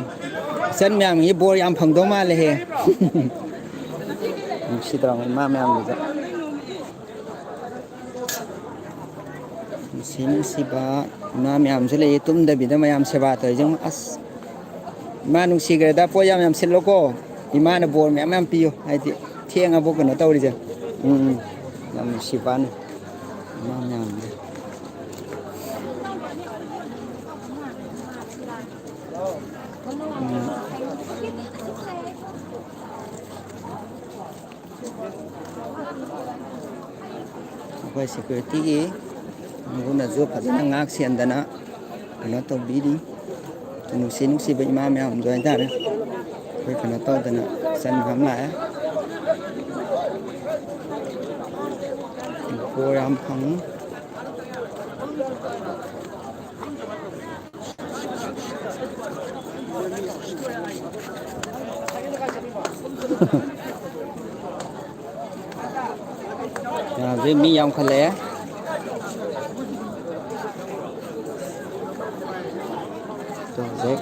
ꯏꯆꯟ ꯃꯌꯥꯝꯒꯤ ꯕꯣꯔ ꯌꯥꯝ ꯐꯪꯗꯧ ꯃꯥꯜꯂꯦꯍꯦ꯫ ꯅꯨꯡꯁꯤꯗ꯭ꯔꯥ ꯏꯃꯥ ꯃꯌꯥꯝꯒꯤꯗ? ꯅꯨꯡꯁꯤ ꯅꯨꯡꯁꯤꯕ ꯏꯃꯥ ꯃꯌꯥꯝꯁꯨ ꯂꯩꯌꯦ, ꯇꯨꯝꯗꯕꯤꯗ ꯃꯌꯥꯝ ꯁꯦꯕꯥ ꯇꯧꯔꯤꯁꯦ꯫ ꯑꯁ, ꯏꯃꯥ ꯅꯨꯡꯁꯤꯈ꯭ꯔꯦꯗ, ꯄꯣꯠ ꯌꯥꯝ ꯌꯥꯝ ꯁꯤꯜꯂꯣꯀꯣ꯫ ꯏꯃꯥꯅ ꯕꯣꯔ ꯃꯌꯥꯝ ꯃꯌꯥꯝ ꯄꯤꯌꯨ, ꯍꯥꯏꯗꯤ ꯊꯦꯡꯉꯕꯣ ꯀꯩꯅꯣ ꯇꯧꯔꯤꯁꯦ꯫ ꯎꯝ, ꯎꯝ꯫ ꯌꯥꯝ ꯅꯨꯡꯁꯤꯕꯅꯤ ꯏꯃꯥ ꯃꯌꯥꯝꯁꯦ꯫ ꯎꯝ꯫ ꯑꯩꯈꯣꯏ ꯁꯦꯀ꯭ꯌꯨꯔꯤꯇꯤꯒꯤ ꯀꯥꯡꯕꯨꯅꯁꯨ ꯐꯖꯅ ꯉꯥꯛ ꯁꯦꯟꯗꯅ ꯀꯩꯅꯣ ꯇꯧꯕꯤꯔꯤ꯫ ꯅꯨꯡꯁꯤ ꯅꯨꯡꯁꯤꯕ ꯏꯃꯥ ꯃꯌꯥꯝꯁꯨ ꯍꯥꯏꯇꯥꯔꯦ꯫ ꯑꯩꯈꯣꯏ ꯀꯩꯅꯣ ꯇꯧꯗꯅ ꯆꯟꯕ ꯑꯃ ꯂꯥꯛꯑꯦ꯫ ꯕꯣꯔ ꯌꯥꯝ ꯐꯪꯉꯤ꯫ ꯍꯧꯖꯤꯛ ꯃꯤ ꯌꯥꯝꯈꯠꯂꯛꯑꯦ꯫ ꯍꯧꯖꯤꯛ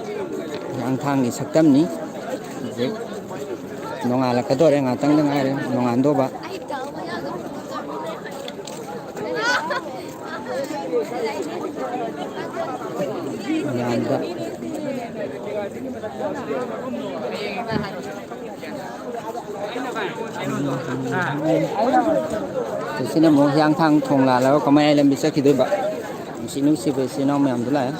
ꯍꯤꯌꯥꯡꯊꯥꯡꯒꯤ ꯁꯛꯇꯝꯅꯤ꯫ ꯍꯧꯖꯤꯛ ꯅꯣꯡꯉꯥꯜꯂꯛꯀꯗꯣꯔꯦ, ꯉꯥꯛꯇꯪꯗ ꯉꯥꯏꯔꯦ ꯅꯣꯡꯉꯥꯟꯗꯧꯕ꯫ ꯃꯌꯥꯝꯗ꯫ ꯁꯤꯅ ꯑꯃꯨꯛ ꯍꯤꯌꯥꯡꯊꯥꯡ ꯊꯣꯡ ꯂꯥꯜꯂꯒ ꯀꯃꯥꯏ ꯂꯝꯕꯤ ꯆꯠꯈꯤꯗꯣꯏꯕ? ꯅꯨꯡꯁꯤ ꯅꯨꯡꯁꯤꯕ ꯏꯆꯤꯟ ꯏꯅꯥꯎ ꯃꯌꯥꯝꯗꯣ ꯂꯥꯛꯑꯦ꯫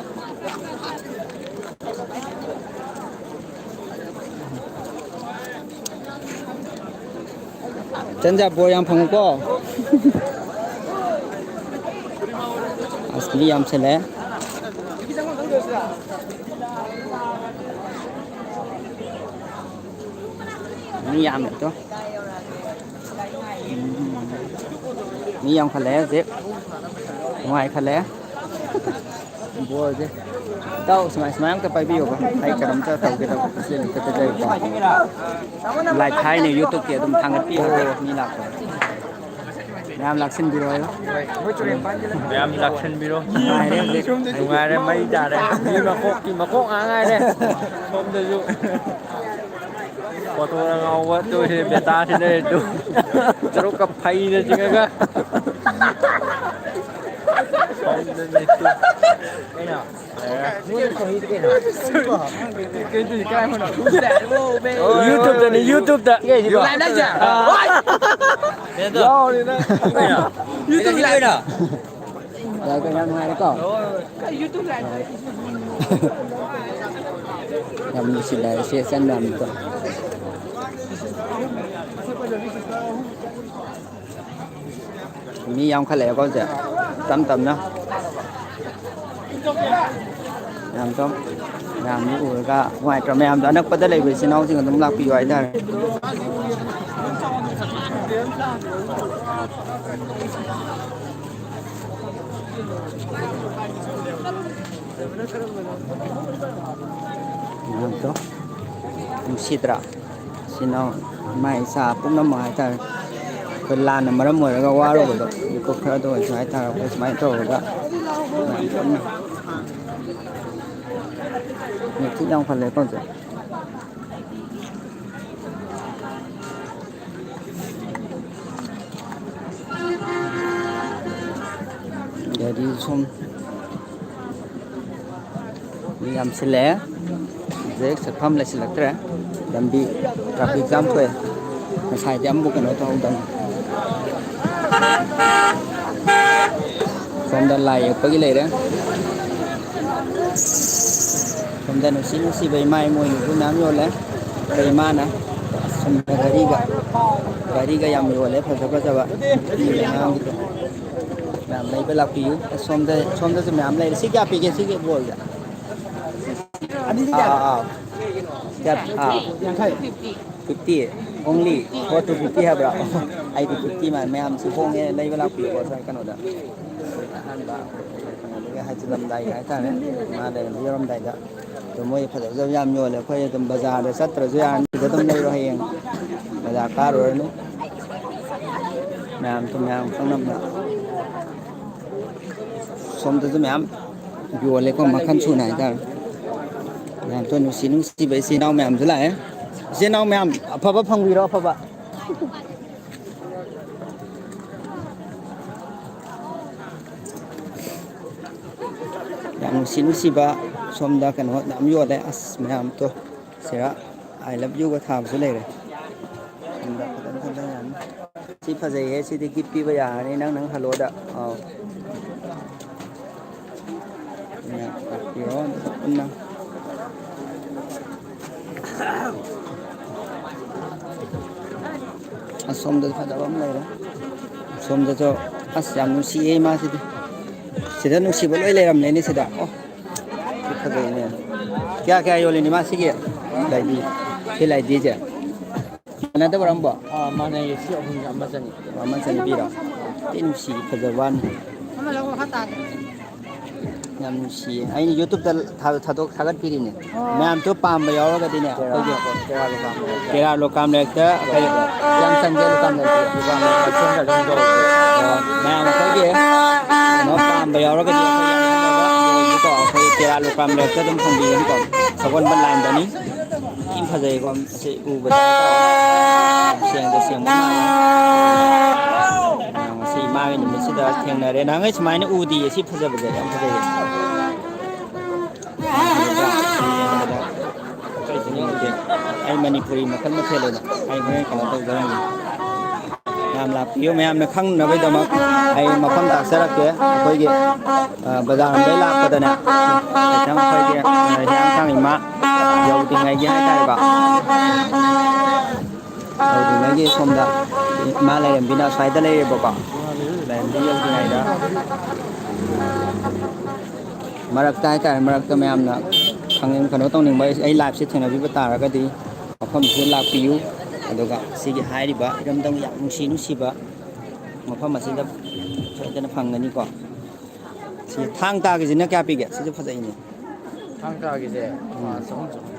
ꯆꯟꯖꯥ ꯕꯣꯔ ꯌꯥꯝ ꯐꯪꯉꯨꯀꯣ꯫ ꯑꯁ, ꯃꯤ ꯌꯥꯝꯁꯜꯂꯛꯑꯦ꯫ ꯃꯤ ꯌꯥꯝꯃꯦ ꯇꯣ꯫ ꯎꯝ꯫ ꯃꯤ ꯌꯥꯝꯈꯠꯂꯛꯑꯦ ꯍꯧꯖꯤꯛ꯫ ꯅꯨꯡꯉꯥꯏꯈꯠꯂꯛꯑꯦ꯫ ꯕꯣꯜꯁꯦ꯫ ꯏꯇꯥꯎ, ꯁꯨꯃꯥꯏ, ꯁꯨꯃꯥꯏꯅ ꯑꯝꯇ ꯄꯥꯏꯕꯤꯌꯣꯕ꯫ ꯑꯩ ꯀꯔꯝꯇ ꯇꯧꯒꯦ ꯇꯧꯕ꯫ ꯁꯤ ꯑꯝꯇ ꯄꯥꯏꯖꯒꯦꯀꯣ꯫ Live ꯊꯥꯏꯅꯦ YouTube-ꯀꯤ ꯑꯗꯨꯝ ꯊꯥꯡꯒꯠꯄꯤꯌꯣ꯫ ꯃꯤ ꯂꯥꯛꯄ꯫ ꯃꯌꯥꯝ ꯂꯥꯛꯁꯤꯟꯕꯤꯔꯣ ꯍꯥꯏꯌꯣ꯫ ꯃꯌꯥꯝ ꯂꯥꯛꯁꯤꯟꯕꯤꯔꯣ꯫ ꯅꯨꯡꯉꯥꯏꯔꯦ ꯍꯧꯖꯤꯛ꯫ ꯅꯨꯡꯉꯥꯏꯔꯦ, ꯃꯩ ꯇꯥꯔꯦ꯫ ꯃꯤ ꯃꯀꯣꯛꯀꯤ ꯃꯀꯣꯛ ꯉꯥꯛ ꯉꯥꯏꯔꯦ꯫ ꯁꯣꯝꯗꯁꯨ ꯐꯣꯇꯣꯗ ꯉꯥꯎꯕ ꯇꯧꯔꯤꯁꯦ, ꯕꯦꯇꯥꯁꯤ ꯂꯩꯔꯦ ꯇꯨ꯫ ꯆꯔꯨꯛꯀ ꯐꯩꯅ ꯆꯤꯡꯉꯒ꯫ ꯁꯣꯝꯗꯅꯤ ꯇꯨ꯫ ꯀꯩꯅꯣ? YouTube-ꯇꯅꯤ, YouTube-ꯇ꯫ ꯌꯥꯎꯔꯦ ꯅꯪ꯫ ꯀꯩꯅꯣ? YouTube live꯫ ꯌꯥꯏ, ꯀꯩꯅꯣ, ꯌꯥꯝ ꯅꯨꯡꯉꯥꯏꯔꯦꯀꯣ? ꯌꯥꯝ ꯅꯨꯡꯁꯤꯅꯔꯦ ꯁꯤ ꯏꯆꯟ ꯃꯌꯥꯝꯗꯣ꯫ ꯃꯤ ꯌꯥꯝꯈꯠꯂꯛꯑꯦꯀꯣ ꯍꯧꯖꯤꯛ꯫ ꯇꯞ ꯇꯞꯅ꯫ ꯃꯌꯥꯝꯗꯣ, ꯃꯌꯥꯝꯗꯣ ꯎꯔꯒ ꯅꯨꯡꯉꯥꯏꯇ꯭ꯔꯣ? ꯃꯌꯥꯝꯗꯣ ꯑꯅꯛꯄꯗ ꯂꯩꯕ ꯏꯆꯤꯟ ꯏꯅꯥꯎꯁꯤꯡ ꯑꯗꯨꯝ ꯂꯥꯛꯄꯤꯌꯨ ꯍꯥꯏꯇꯥꯔꯦ꯫ ꯃꯌꯥꯝꯗꯣ ꯅꯨꯡꯁꯤꯗ꯭ꯔꯥ? ꯏꯆꯤꯟ ꯏꯅꯥꯎ, ꯏꯃꯥ ꯏꯆꯥ ꯄꯨꯝꯅꯃꯛ ꯍꯥꯏꯇꯥꯔꯦ꯫ ꯑꯩꯈꯣꯏ ꯂꯥꯟꯅ ꯃꯔꯝ ꯑꯣꯏꯔꯒ ꯋꯥꯔꯨꯕꯗꯣ, ꯃꯤꯀꯨꯞ ꯈꯔꯗ ꯑꯣꯏꯔꯁꯨ ꯍꯥꯏꯇꯥꯔꯦ, ꯑꯩꯈꯣꯏ ꯁꯨꯃꯥꯏꯅ ꯇꯧꯔꯒ ꯃꯌꯥꯝ ꯄꯨꯟꯅ ꯃꯤ ꯊꯤ ꯌꯥꯝꯈꯠꯂꯦꯀꯣ ꯍꯧꯖꯤꯛ꯫ ꯒꯥꯔꯤ ꯁꯨꯝ ꯃꯤ ꯌꯥꯝꯁꯤꯜꯂꯛꯑꯦ꯫ ꯍꯧꯖꯤꯛ ꯆꯠꯐꯝ ꯂꯩꯁꯤꯜꯂꯛꯇ꯭ꯔꯦ꯫ ꯂꯝꯕꯤ traffic jam ꯊꯣꯛꯑꯦ꯫ ꯉꯁꯥꯏꯗꯤ ꯑꯃꯕꯨ ꯀꯩꯅꯣ ꯇꯧꯍꯧꯗꯕꯅꯤ꯫ ꯁꯣꯝꯗ ꯂꯥꯏ ꯌꯦꯛꯄꯒꯤ ꯂꯩꯔꯦ꯫ ꯁꯣꯝꯗ ꯅꯨꯡꯁꯤ ꯅꯨꯡꯁꯤꯕ ꯏꯃꯥ ꯏꯃꯣꯏꯅꯨꯁꯨ ꯃꯌꯥꯝ ꯌꯣꯜꯂꯦ꯫ ꯑꯩꯈꯣꯏ ꯏꯃꯥꯅ ꯘꯔꯤꯒ, ꯘꯔꯤꯒ ꯌꯥꯝ ꯌꯣꯜꯂꯦ, ꯐꯖ ꯐꯖꯕ꯫ ꯅꯨꯄꯤ ꯑꯉꯥꯡꯒꯤꯗꯣ ꯃꯌꯥꯝ ꯂꯩꯕ ꯂꯥꯛꯄꯤꯌꯨ꯫ ꯑꯁꯣꯝꯗ, ꯁꯣꯝꯗꯁꯨ ꯃꯌꯥꯝ ꯂꯩꯔꯦ꯫ ꯁꯤ ꯀꯌꯥ ꯄꯤꯒꯦ, ꯁꯤꯒꯤ ꯕꯣꯜꯁꯦ? ꯑꯥ, ꯑꯥ, ꯑꯥ꯫ ꯀꯌꯥ? ꯑꯥ꯫ ꯐꯤꯐꯇꯤ ꯑꯣꯡꯂꯤ꯫ ꯐꯣꯔ ꯇꯨ ꯐꯤꯐꯇꯤ ꯍꯥꯏꯕ꯭ꯔꯥ? ꯑꯩꯗꯤ ꯐꯤꯐꯇꯤ ꯃꯥꯜꯂꯦ꯫ ꯃꯌꯥꯝꯁꯨ ꯍꯣꯡꯉꯦ, ꯂꯩꯕ ꯂꯥꯛꯄꯤꯌꯨꯀꯣ, ꯁ꯭ꯋꯥꯏ ꯀꯩꯅꯣꯗ꯫ ꯑꯍꯥꯟꯕ ꯀꯩꯅꯣꯗꯒꯤ ꯍꯥꯏꯖꯤꯜꯂꯝꯗꯥꯏꯒꯤ ꯍꯥꯏꯇꯥꯔꯦ, ꯃꯥ ꯂꯩꯔꯝꯕ ꯌꯧꯔꯝꯗꯥꯏꯗ꯫ ꯑꯗꯣ ꯃꯣꯏ ꯐꯖ ꯐꯖꯕ ꯌꯥꯝ ꯌꯣꯜꯂꯦ꯫ ꯑꯩꯈꯣꯏ ꯑꯗꯨꯝ ꯕꯖꯥꯔꯗ ꯆꯠꯇ꯭ꯔꯁꯨ ꯌꯥꯔꯅꯤ, ꯁꯤꯗ ꯑꯗꯨꯝ ꯂꯩꯔꯣ ꯍꯌꯦꯡ꯫ ꯕꯖꯥꯔ ꯀꯥꯔꯨꯔꯅꯨ꯫ ꯃꯌꯥꯝꯁꯨ ꯃꯌꯥꯝ ꯈꯪꯅꯕ꯫ ꯁꯣꯝꯗꯁꯨ ꯃꯌꯥꯝ ꯌꯣꯜꯂꯦꯀꯣ, ꯃꯈꯜ ꯁꯨꯅ ꯍꯥꯏꯇꯥꯔꯦ꯫ ꯃꯌꯥꯝꯁꯨ ꯅꯨꯡꯁꯤ ꯅꯨꯡꯁꯤꯕ ꯏꯆꯤꯜ ꯏꯅꯥꯎ ꯃꯌꯥꯝꯁꯨ ꯂꯥꯛꯑꯦ꯫ ꯏꯆꯤꯜ ꯏꯅꯥꯎ ꯃꯌꯥꯝ ꯑꯐꯕ ꯐꯪꯕꯤꯔꯣ, ꯑꯐꯕ꯫ ꯌꯥꯝ ꯅꯨꯡꯁꯤ ꯅꯨꯡꯁꯤꯕ ꯁꯣꯝꯗ ꯀꯩꯅꯣ ꯌꯥꯝ ꯌꯣꯜꯂꯦ꯫ ꯑꯁ, ꯃꯌꯥꯝꯗꯣ ꯁꯤꯗ "I love you"ꯒ ꯊꯥꯕꯁꯨ ꯂꯩꯔꯦ꯫ ꯁꯣꯝꯗ ꯐꯖꯅ ꯐꯖꯅ ꯌꯥꯝ ꯁꯤ ꯐꯖꯩꯍꯦ, ꯁꯤꯗꯤ ꯒꯤꯐ ꯄꯤꯕ ꯌꯥꯔꯅꯤ, ꯅꯪ ꯅꯪ ꯍꯜꯂꯣꯗ꯫ ꯑꯥꯎ꯫ ꯁꯤꯅ ꯂꯥꯛꯄꯤꯔꯣ ꯄꯨꯟꯅ꯫ ꯑꯁꯣꯝꯗꯁꯨ ꯐꯖꯕ ꯑꯃ ꯂꯩꯔꯦ꯫ ꯑꯁꯣꯝꯗꯁꯨ ꯑꯁ ꯌꯥꯝ ꯅꯨꯡꯁꯤꯌꯦ ꯃꯥꯁꯤꯗꯤ꯫ ꯁꯤꯗ ꯅꯨꯡꯁꯤꯕ ꯂꯣꯏ ꯂꯩꯔꯝꯂꯦꯅꯦ ꯁꯤꯗ꯫ ꯑꯣ꯫ ꯁꯤ ꯐꯖꯩꯅꯦ꯫ ꯀꯌꯥ ꯀꯌꯥ ꯌꯣꯜꯂꯤꯅꯤ ꯃꯥ ꯁꯤꯒꯤ ꯂꯥꯏꯙꯤ? ꯁꯤ ꯂꯥꯏꯙꯤꯁꯦ? ꯃꯥꯟꯅꯗꯕ꯭ꯔꯥ ꯑꯝꯕꯣ? ꯑꯥ, ꯃꯥꯟꯅꯩꯌꯦ꯫ ꯁꯤ ꯑꯍꯨꯝꯁꯦ ꯑꯃ ꯆꯅꯤ꯫ ꯑꯃ ꯆꯅꯤ ꯄꯤꯔꯣ? ꯊꯤ ꯅꯨꯡꯁꯤ, ꯐꯖꯕ ꯋꯥꯅꯤ꯫ ꯌꯥꯝ ꯅꯨꯡꯁꯤꯌꯦ꯫ ꯑꯩꯅ YouTubeꯇ ꯊꯥ-, ꯊꯥꯗꯣꯛ-, ꯊꯥꯒꯠꯄꯤꯔꯤꯅꯦ꯫ ꯑꯣ꯫ ꯃꯌꯥꯝꯁꯨ ꯄꯥꯝꯕ ꯌꯥꯎꯔꯒꯗꯤꯅꯦ, ꯑꯩꯈꯣꯏꯒꯤ ꯇꯦꯔꯥ ꯂꯣꯀꯥꯝ ꯂꯩꯔꯛꯇ꯫ ꯇꯦꯔꯥ ꯂꯣꯀꯥꯝ ꯂꯩꯔꯛꯇ ꯑꯩꯈꯣꯏ ꯌꯥꯝ ꯆꯪꯒꯦ ꯂꯣꯀꯥꯝ ꯂꯩꯔꯛꯇ꯫ ꯂꯣꯀꯥꯝ ꯂꯩꯔꯛꯇ ꯑꯗꯨꯝ ꯇꯧꯔꯛꯑꯣ꯫ ꯑꯣ, ꯃꯌꯥꯝ ꯑꯩꯈꯣꯏꯒꯤ ꯀꯩꯅꯣ ꯄꯥꯝꯕ ꯌꯥꯎꯔꯒꯗꯤ ꯑꯩꯈꯣꯏ ꯌꯥꯝ ꯆꯪꯖꯕ ꯑꯗꯨ ꯑꯣꯏꯔꯁꯨꯀꯣ, ꯑꯩꯈꯣꯏ ꯇꯦꯔꯥ ꯂꯣꯀꯥꯝ ꯂꯩꯔꯛꯇ ꯑꯗꯨꯝ ꯐꯪꯕꯤꯒꯅꯤꯀꯣ꯫ ꯁꯒꯣꯜꯕꯟ ꯂꯥꯏꯟꯗꯅꯤ꯫ ꯊꯤ ꯐꯖꯩꯀꯣ꯫ ꯁꯤ ꯎꯕꯗ ꯁꯦꯡꯗ ꯁꯦꯡꯕ ꯃꯥꯜꯂꯦ꯫ ꯑ, ꯉꯁꯤ ꯏꯃꯥꯒꯤ ꯅꯨꯃꯤꯠꯁꯤꯗ ꯊꯦꯡꯅꯔꯦ꯫ ꯅꯍꯥꯟꯈꯩ ꯁꯨꯃꯥꯏꯅ ꯎꯗꯤꯌꯦ ꯁꯤ ꯐꯖꯕꯁꯦ꯫ ꯌꯥꯝ ꯐꯖꯩꯌꯦ꯫ ꯑꯩ ꯃꯅꯤꯄꯨꯔꯤ ꯃꯈꯜ ꯃꯊꯦꯜ ꯑꯣꯏꯅ ꯑꯩ ꯍꯣꯔꯦꯟ ꯀꯩꯅꯣ ꯇꯧꯖꯔꯝꯒꯦ꯫ ꯃꯌꯥꯝ ꯂꯥꯛꯄꯤꯌꯨ꯫ ꯃꯌꯥꯝꯅ ꯈꯪꯅꯅꯕꯒꯤꯗꯃꯛ ꯑꯩ ꯃꯐꯝ ꯇꯥꯛꯆꯔꯛꯀꯦ꯫ ꯑꯩꯈꯣꯏꯒꯤ, ꯑ, ꯕꯖꯥꯔ ꯂꯣꯝꯗꯒꯤ ꯂꯥꯛꯄꯗꯅꯦ, ꯈꯤꯇꯪ ꯑꯩꯈꯣꯏꯒꯤ, ꯑ, ꯍꯤꯌꯥꯡꯊꯥꯡ ꯏꯃꯥ ꯌꯧꯗ꯭ꯔꯤꯉꯩꯒꯤ ꯍꯥꯏꯇꯥꯔꯦꯀꯣ꯫ ꯁꯣꯝꯗ ꯏꯃꯥ ꯂꯥꯏꯔꯦꯝꯕꯤꯅ ꯑꯁ꯭ꯋꯥꯏꯗ ꯂꯩꯔꯦꯕꯀꯣ꯫ ꯂꯥꯏꯔꯦꯝꯕꯤ ꯌꯧꯗ꯭ꯔꯤꯉꯩꯗ ꯃꯔꯛꯇ ꯍꯥꯏꯇꯥꯔꯦ, ꯃꯔꯛꯇ ꯃꯌꯥꯝꯅ ꯈꯪꯅꯤꯡ-, ꯀꯩꯅꯣ ꯇꯧꯅꯤꯡꯕ, ꯑꯩ live-ꯁꯦ ꯊꯦꯡꯅꯕꯤꯕ ꯇꯥꯔꯒꯗꯤ ꯃꯐꯝꯁꯤꯗ ꯂꯥꯛꯄꯤꯌꯨ꯫ ꯑꯗꯨꯒ ꯁꯤꯒꯤ ꯍꯥꯏꯔꯤꯕ ꯏꯔꯝꯗꯝꯒꯤ ꯌꯥꯝ ꯅꯨꯡꯁꯤ ꯅꯨꯡꯁꯤꯕ ꯃꯐꯝ ꯑꯁꯤꯗ ꯁꯣꯏꯗꯅ ꯐꯪꯒꯅꯤꯀꯣ꯫ ꯁꯤ ꯊꯥꯡ ꯇꯥꯒꯤꯁꯤꯅ ꯀꯌꯥ ꯄꯤꯒꯦ? ꯁꯤꯁꯨ ꯐꯖꯩꯅꯦ꯫ ꯊꯥꯡ ꯇꯥꯒꯤꯁꯦ, ꯎꯝ꯫ ꯑꯥ, ꯆꯍꯨꯝ, ꯆꯍꯨꯝ꯫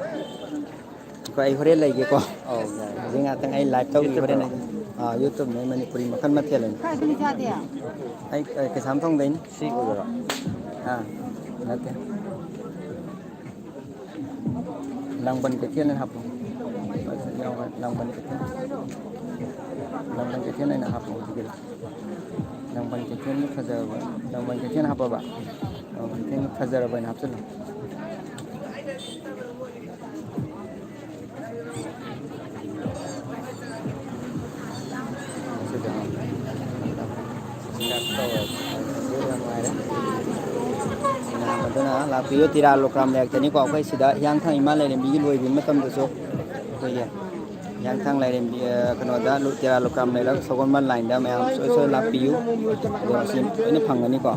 ꯑꯩꯈꯣꯏ, ꯑꯩ ꯍꯣꯔꯦꯟ ꯂꯩꯒꯦꯀꯣ꯫ ꯑꯧ, ꯌꯥꯏ꯫ ꯍꯧꯖꯤꯛ ꯉꯥꯛꯇꯪ ꯑꯩ live ꯇꯧꯈꯤꯒꯦ, ꯍꯣꯔꯦꯟ YouTube-ꯇꯔꯣ? ꯑꯩ꯫ ꯑꯥ, YouTube-ꯅꯦ, ꯃꯅꯤꯄꯨꯔꯤ ꯃꯈꯜ ꯃꯊꯦꯜ ꯑꯣꯏꯅ꯫ ꯀꯥꯏꯗꯅꯤ ꯆꯥꯗꯦ? ꯑꯩ, ꯑꯩ ꯀꯩꯁꯥꯝꯊꯣꯡꯗꯩꯅꯤ꯫ ꯁꯤ ꯑꯣꯏꯗꯣꯏꯔꯣ? ꯑꯥ, ꯅꯠꯇꯦ꯫ ꯂꯥꯡꯕꯟ ꯀꯩꯊꯦꯜꯅ ꯍꯥꯞꯄꯨ꯫ ꯂꯥꯡꯕꯟ ꯀꯩꯊꯦꯜ꯫ ꯂꯥꯡꯕꯟ ꯀꯩꯊꯦꯜ ꯑꯣꯏꯅ ꯍꯥꯞꯄꯨ ꯍꯧꯖꯤꯛꯀꯤꯗꯣ꯫ ꯂꯥꯡꯕꯟ ꯀꯩꯊꯦꯜꯒꯤ ꯐꯖꯕ, ꯂꯥꯡꯕꯟ ꯀꯩꯊꯦꯜ ꯍꯥꯞꯄꯕ? ꯂꯥꯡꯕꯟ ꯀꯩꯊꯦꯜꯒꯤ ꯐꯖꯔꯕ ꯑꯣꯏꯅ ꯍꯥꯞꯆꯤꯜꯂꯨ꯫ ꯁꯤꯗ ꯌꯥꯝ ꯅꯨꯡꯉꯥꯏꯔꯦ꯫ ꯃꯌꯥꯝ ꯑꯗꯨꯅ ꯂꯥꯛꯄꯤꯌꯨ, ꯇꯦꯔꯥ ꯂꯨꯀ꯭ꯔꯥꯝ ꯂꯩꯔꯛꯇꯅꯤꯀꯣ꯫ ꯑꯩꯈꯣꯏ ꯁꯤꯗ ꯍꯤꯌꯥꯡꯊꯥꯡ ꯏꯃꯥ ꯂꯥꯏꯔꯦꯝꯕꯤꯒꯤ ꯂꯣꯏꯕꯒꯤ ꯃꯇꯝꯗꯁꯨ ꯑꯩꯈꯣꯏꯒꯤ ꯍꯤꯌꯥꯡꯊꯥꯡ ꯂꯥꯏꯔꯦꯝꯕꯤ, ꯑ, ꯀꯩꯅꯣꯗ, ꯂꯨ-, ꯇꯦꯔꯥ ꯂꯨꯀ꯭ꯔꯥꯝ ꯂꯩꯔꯛ ꯁꯒꯣꯜꯕꯟ line-ꯗ ꯃꯌꯥꯝ ꯁꯣꯏ ꯁꯣꯏ ꯂꯥꯛꯄꯤꯌꯨ꯫ ꯑꯗꯣ ꯃꯁꯤ ꯂꯣꯏꯅ ꯐꯪꯒꯅꯤꯀꯣ꯫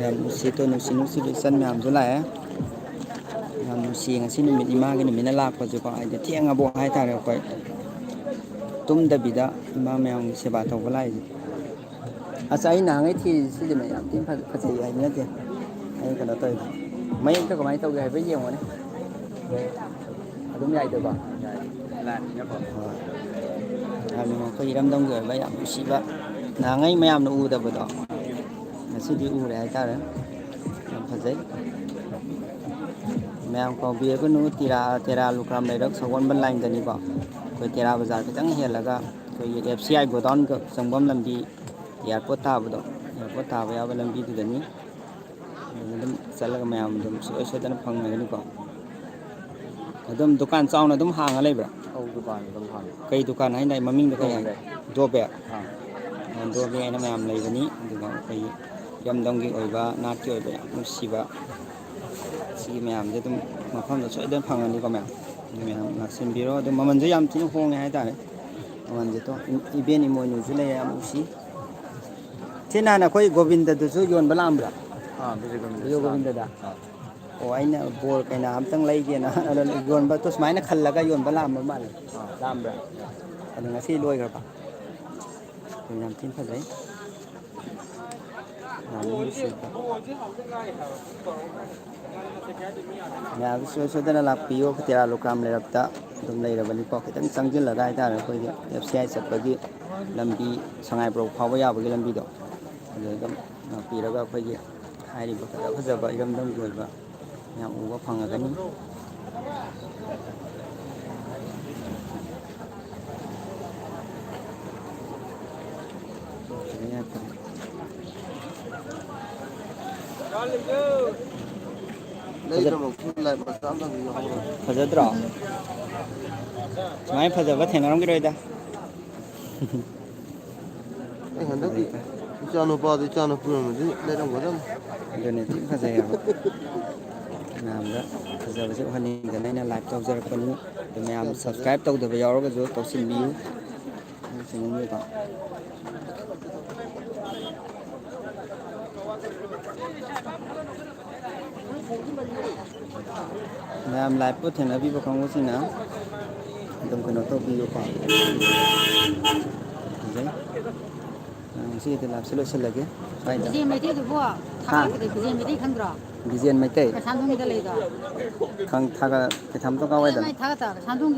ꯌꯥꯝ ꯅꯨꯡꯁꯤꯠꯇꯣ, ꯅꯨꯡꯁꯤ ꯅꯨꯡꯁꯤꯕ ꯏꯆꯟ ꯃꯌꯥꯝꯁꯨ ꯂꯥꯛꯑꯦ꯫ ꯌꯥꯝ ꯅꯨꯡꯁꯤ ꯉꯁꯤ ꯅꯨꯃꯤꯠ, ꯏꯃꯥꯒꯤ ꯅꯨꯃꯤꯠꯅ ꯂꯥꯛꯄꯁꯦꯀꯣ꯫ ꯍꯥꯏꯗꯤ ꯊꯦꯡꯉꯕꯣ ꯍꯥꯏꯇꯥꯔꯦ ꯑꯩꯈꯣꯏ꯫ ꯇꯨꯝꯗꯕꯤꯗ ꯏꯃꯥ ꯃꯌꯥꯝꯒꯤ ꯁꯦꯕꯥ ꯇꯧꯕ ꯂꯥꯛꯏꯁꯦ꯫ ꯑꯁ, ꯑꯩ ꯅꯍꯥꯟꯈꯩ ꯊꯤꯔꯤꯁꯦ ꯁꯤꯁꯤꯅꯦ, ꯌꯥꯝ ꯊꯤꯅ ꯐꯖ-, ꯐꯖꯩ ꯍꯥꯏꯕ ꯅꯠꯇꯦ꯫ ꯑꯩꯅ ꯀꯩꯅꯣ ꯇꯧꯔꯤꯗꯣ꯫ ꯃꯌꯦꯛꯇꯣ ꯀꯃꯥꯏꯅ ꯇꯧꯒꯦ ꯍꯥꯏꯐꯦꯠ ꯌꯦꯡꯉꯣꯅꯦ꯫ ꯑꯗꯨꯝ ꯌꯥꯏꯗꯀꯣ? ꯌꯥꯏ꯫ ꯍꯣꯏ꯫ ꯌꯥꯝ ꯅꯨꯡꯉꯥꯏ꯫ ꯑꯩꯈꯣꯏ ꯏꯔꯝꯗꯝꯒꯤ ꯑꯣꯏꯕ ꯌꯥꯝ ꯅꯨꯡꯁꯤꯕ, ꯅꯍꯥꯟꯈꯩ ꯃꯌꯥꯝꯅ ꯎꯗꯕꯗꯣ꯫ ꯉꯁꯤꯗꯤ ꯎꯔꯦ ꯍꯥꯏꯇꯥꯔꯦ꯫ ꯌꯥꯝ ꯐꯖꯩ꯫ ꯃꯌꯥꯝ ꯀꯥꯎꯕꯤꯔꯒꯅꯨ, ꯇꯦꯔꯥ, ꯇꯦꯔꯥ ꯂꯨꯀ꯭ꯔꯥꯝ ꯂꯩꯔꯛ ꯁꯒꯣꯜꯕꯟ line-ꯗꯅꯤꯀꯣ꯫ ꯑꯩꯈꯣꯏ ꯇꯦꯔꯥ ꯕꯖꯥꯔ ꯈꯤꯇꯪ ꯍꯦꯜꯂꯒ ꯑꯩꯈꯣꯏꯒꯤ F C I godown-ꯒ ꯆꯪꯐꯝ ꯂꯝꯕꯤ, airport ꯇꯥꯕꯗꯣ, airport ꯇꯥꯕ ꯌꯥꯕ ꯂꯝꯕꯤꯗꯨꯗꯅꯤ꯫ ꯑꯗꯨꯗ ꯑꯗꯨꯝ ꯆꯠꯂꯒ ꯃꯌꯥꯝ ꯑꯗꯨꯝ ꯁꯨꯡꯁꯣꯏ ꯁꯣꯏꯗꯅ ꯐꯪꯒꯅꯤꯀꯣ꯫ ꯑꯗꯨꯝ ꯗꯨꯀꯥꯟ ꯆꯥꯎꯅ ꯑꯗꯨꯝ ꯍꯥꯡꯉ ꯂꯩꯕ꯭ꯔꯥ? ꯑꯧ, ꯗꯨꯀꯥꯟ ꯑꯗꯨꯝ ꯍꯥꯡꯉꯤ꯫ ꯀꯩ ꯗꯨꯀꯥꯟ ꯍꯥꯏꯅꯣ? ꯃꯃꯤꯡꯗꯣ ꯀꯩ ꯍꯥꯏ? ꯗꯣꯕꯦꯛ꯫ ꯗꯣꯕꯦꯛ? ꯑꯥ꯫ ꯑ, ꯗꯣꯕꯦꯛ ꯍꯥꯏꯅ ꯃꯌꯥꯝ ꯂꯩꯕꯅꯤ꯫ ꯑꯗꯨꯒ ꯑꯩꯈꯣꯏꯒꯤ ꯏꯔꯝꯗꯝꯒꯤ ꯑꯣꯏꯕ, ꯅꯥꯠꯀꯤ ꯑꯣꯏꯕ ꯌꯥꯝ ꯅꯨꯡꯁꯤꯕ ꯁꯤꯒꯤ ꯃꯌꯥꯝꯁꯦ ꯑꯗꯨꯝ ꯃꯐꯝꯗ ꯁꯣꯏꯗꯅ ꯐꯪꯒꯅꯤꯀꯣ ꯃꯌꯥꯝ꯫ ꯑꯗꯨ ꯃꯌꯥꯝ ꯂꯥꯛꯁꯤꯟꯕꯤꯔꯣ꯫ ꯑꯗꯨ ꯃꯃꯜꯁꯨ ꯌꯥꯝ ꯊꯤꯅ ꯍꯣꯡꯉꯦ ꯍꯥꯏꯇꯥꯔꯦ꯫ ꯃꯃꯜꯁꯦ ꯇꯣ꯫ ꯏꯕꯦꯟ ꯏꯃꯣꯏꯅꯨꯁꯨ ꯂꯩꯔꯦ, ꯌꯥꯝ ꯅꯨꯡꯁꯤ꯫ ꯁꯤ ꯅꯍꯥꯟ ꯑꯩꯈꯣꯏ ꯒꯣꯕꯤꯟꯗꯗꯁꯨ ꯌꯣꯟꯕ ꯂꯥꯛꯑꯝꯕ꯭ꯔꯥ? ꯑꯥ, ꯕꯤꯖꯣꯏ ꯒꯣꯕꯤꯟꯗꯁꯨ ꯕꯤꯖꯣꯏ ꯂꯥꯛꯑꯝꯃꯦ꯫ ꯒꯣꯕꯤꯟꯗꯗ? ꯑꯥ꯫ ꯑꯣ, ꯑꯩꯅ ꯕꯣꯔ ꯀꯩꯅꯥ ꯑꯝꯇꯪ ꯂꯩꯒꯦꯅ, ꯑꯗꯣ ꯌꯣꯟꯕꯗꯣ ꯁꯨꯃꯥꯏꯅ ꯈꯜꯂꯒ ꯌꯣꯟꯕ ꯂꯥꯛꯑꯝꯕ ꯃꯥꯜꯂꯦ꯫ ꯑꯥ꯫ ꯂꯥꯛꯑꯝꯕ꯭ꯔꯥ? ꯑꯗꯣ ꯉꯁꯤ ꯂꯣꯏꯈ꯭ꯔꯕ? ꯑꯗꯨ ꯌꯥꯝ ꯊꯤꯅ ꯐꯖꯩ꯫ ꯌꯥꯝ ꯅꯨꯡꯁꯤ꯫ ꯃꯌꯥꯝꯁꯨ ꯁꯣꯏ ꯁꯣꯏꯗꯅ ꯂꯥꯛꯄꯤꯌꯨ꯫ ꯇꯦꯔꯥ ꯂꯨꯀ꯭ꯔꯥꯝ ꯂꯩꯔꯛꯇ ꯑꯗꯨꯝ ꯂꯩꯔꯕꯅꯤꯀꯣ꯫ ꯈꯤꯇꯪ ꯆꯪꯁꯤꯜꯂꯒ ꯍꯥꯏꯇꯥꯔꯦ, ꯑꯩꯈꯣꯏꯒꯤ ꯑꯦꯐ ꯁꯤ ꯑꯥꯏ ꯆꯠꯄꯒꯤ ꯂꯝꯕꯤ, ꯁꯉꯥꯏꯄ꯭ꯔꯧ ꯐꯥꯎꯕ ꯌꯥꯕꯒꯤ ꯂꯝꯕꯤꯗꯣ, ꯑꯗꯨꯗ ꯑꯗꯨꯝ ꯂꯥꯛꯄꯤꯔꯒ ꯑꯩꯈꯣꯏꯒꯤ ꯍꯥꯏꯔꯤꯕ ꯐꯖ ꯐꯖꯕ ꯏꯔꯝꯗꯝꯒꯤ ꯑꯣꯏꯕ ꯃꯌꯥꯝ ꯎꯕ ꯐꯪꯉꯒꯅꯤ꯫ ꯂꯩꯗ꯭ꯔꯃꯛꯁꯨ ꯂꯥꯏ ꯃꯆꯥ ꯑꯃꯇꯪꯗꯤ ꯂꯧꯍꯧꯔꯣ꯫ ꯐꯖꯗ꯭ꯔꯣ? ꯁꯨꯃꯥꯏꯅ ꯐꯖꯕ ꯊꯦꯡꯅꯔꯝꯈꯤꯔꯣꯏꯗ꯫ ꯑꯩ ꯍꯟꯗꯛꯀꯤ ꯏꯆꯥꯅꯨꯄꯥꯗꯣ ꯏꯆꯥꯅꯨꯄꯤ ꯑꯣꯏꯔꯝꯃꯗꯤ ꯂꯩꯔꯝꯒꯗꯕꯅꯤ꯫ ꯑꯗꯨꯅꯦ ꯊꯤ ꯐꯖꯩ ꯍꯥꯏꯕ꯫ ꯃꯌꯥꯝꯗ ꯐꯖꯕꯁꯦ ꯎꯍꯟꯅꯤꯡꯗꯅ ꯑꯩꯅ ꯂꯥꯏꯚ ꯇꯧꯖꯔꯛꯄꯅꯤ꯫ ꯑꯗꯨ ꯃꯌꯥꯝ ꯌꯥꯝ ꯐꯖꯩ꯫ ꯁꯕꯁꯀ꯭ꯔꯥꯏꯕ ꯇꯧꯗꯕ ꯌꯥꯎꯔꯒꯁꯨ ꯇꯧꯁꯤꯟꯕꯤꯌꯨ꯫ ꯑꯩ ꯆꯦꯅꯦꯜꯗꯨꯗ꯫ ꯃꯌꯥꯝ ꯂꯥꯏꯚꯄꯨ ꯊꯦꯡꯅꯕꯤꯕ ꯀꯥꯡꯕꯨꯁꯤꯡꯅ ꯑꯗꯨꯝ ꯀꯩꯅꯣ ꯇꯧꯕꯤꯌꯨꯀꯣ꯫ ꯐꯖꯩ꯫ ꯑ, ꯉꯁꯤꯒꯤꯗꯤ ꯂꯥꯏꯚꯁꯦ ꯂꯣꯏꯁꯤꯜꯂꯒꯦ ꯁ꯭ꯋꯥꯏꯗ꯫ ꯕꯤꯖꯦꯟ ꯃꯩꯇꯩꯗꯨꯕꯨ ꯍꯥ? ꯊꯥꯒꯠꯄꯗ ꯕꯤꯖꯦꯟ ꯃꯩꯇꯩ ꯈꯪꯗ꯭ꯔꯣ? ꯕꯤꯖꯦꯟ ꯃꯩꯇꯩ? ꯀꯩꯁꯥꯝꯊꯣꯡꯒꯤꯗ ꯂꯩꯗꯣ꯫ ꯈꯪ-, ꯊꯥꯒꯠ-, ꯀꯩꯁꯥꯝꯊꯣꯡ ꯀꯥꯋꯥꯏꯗꯅꯣ? ꯃꯩ ꯊꯥꯒꯠꯇ ꯀꯩꯁꯥꯝꯊꯣꯡꯒꯤ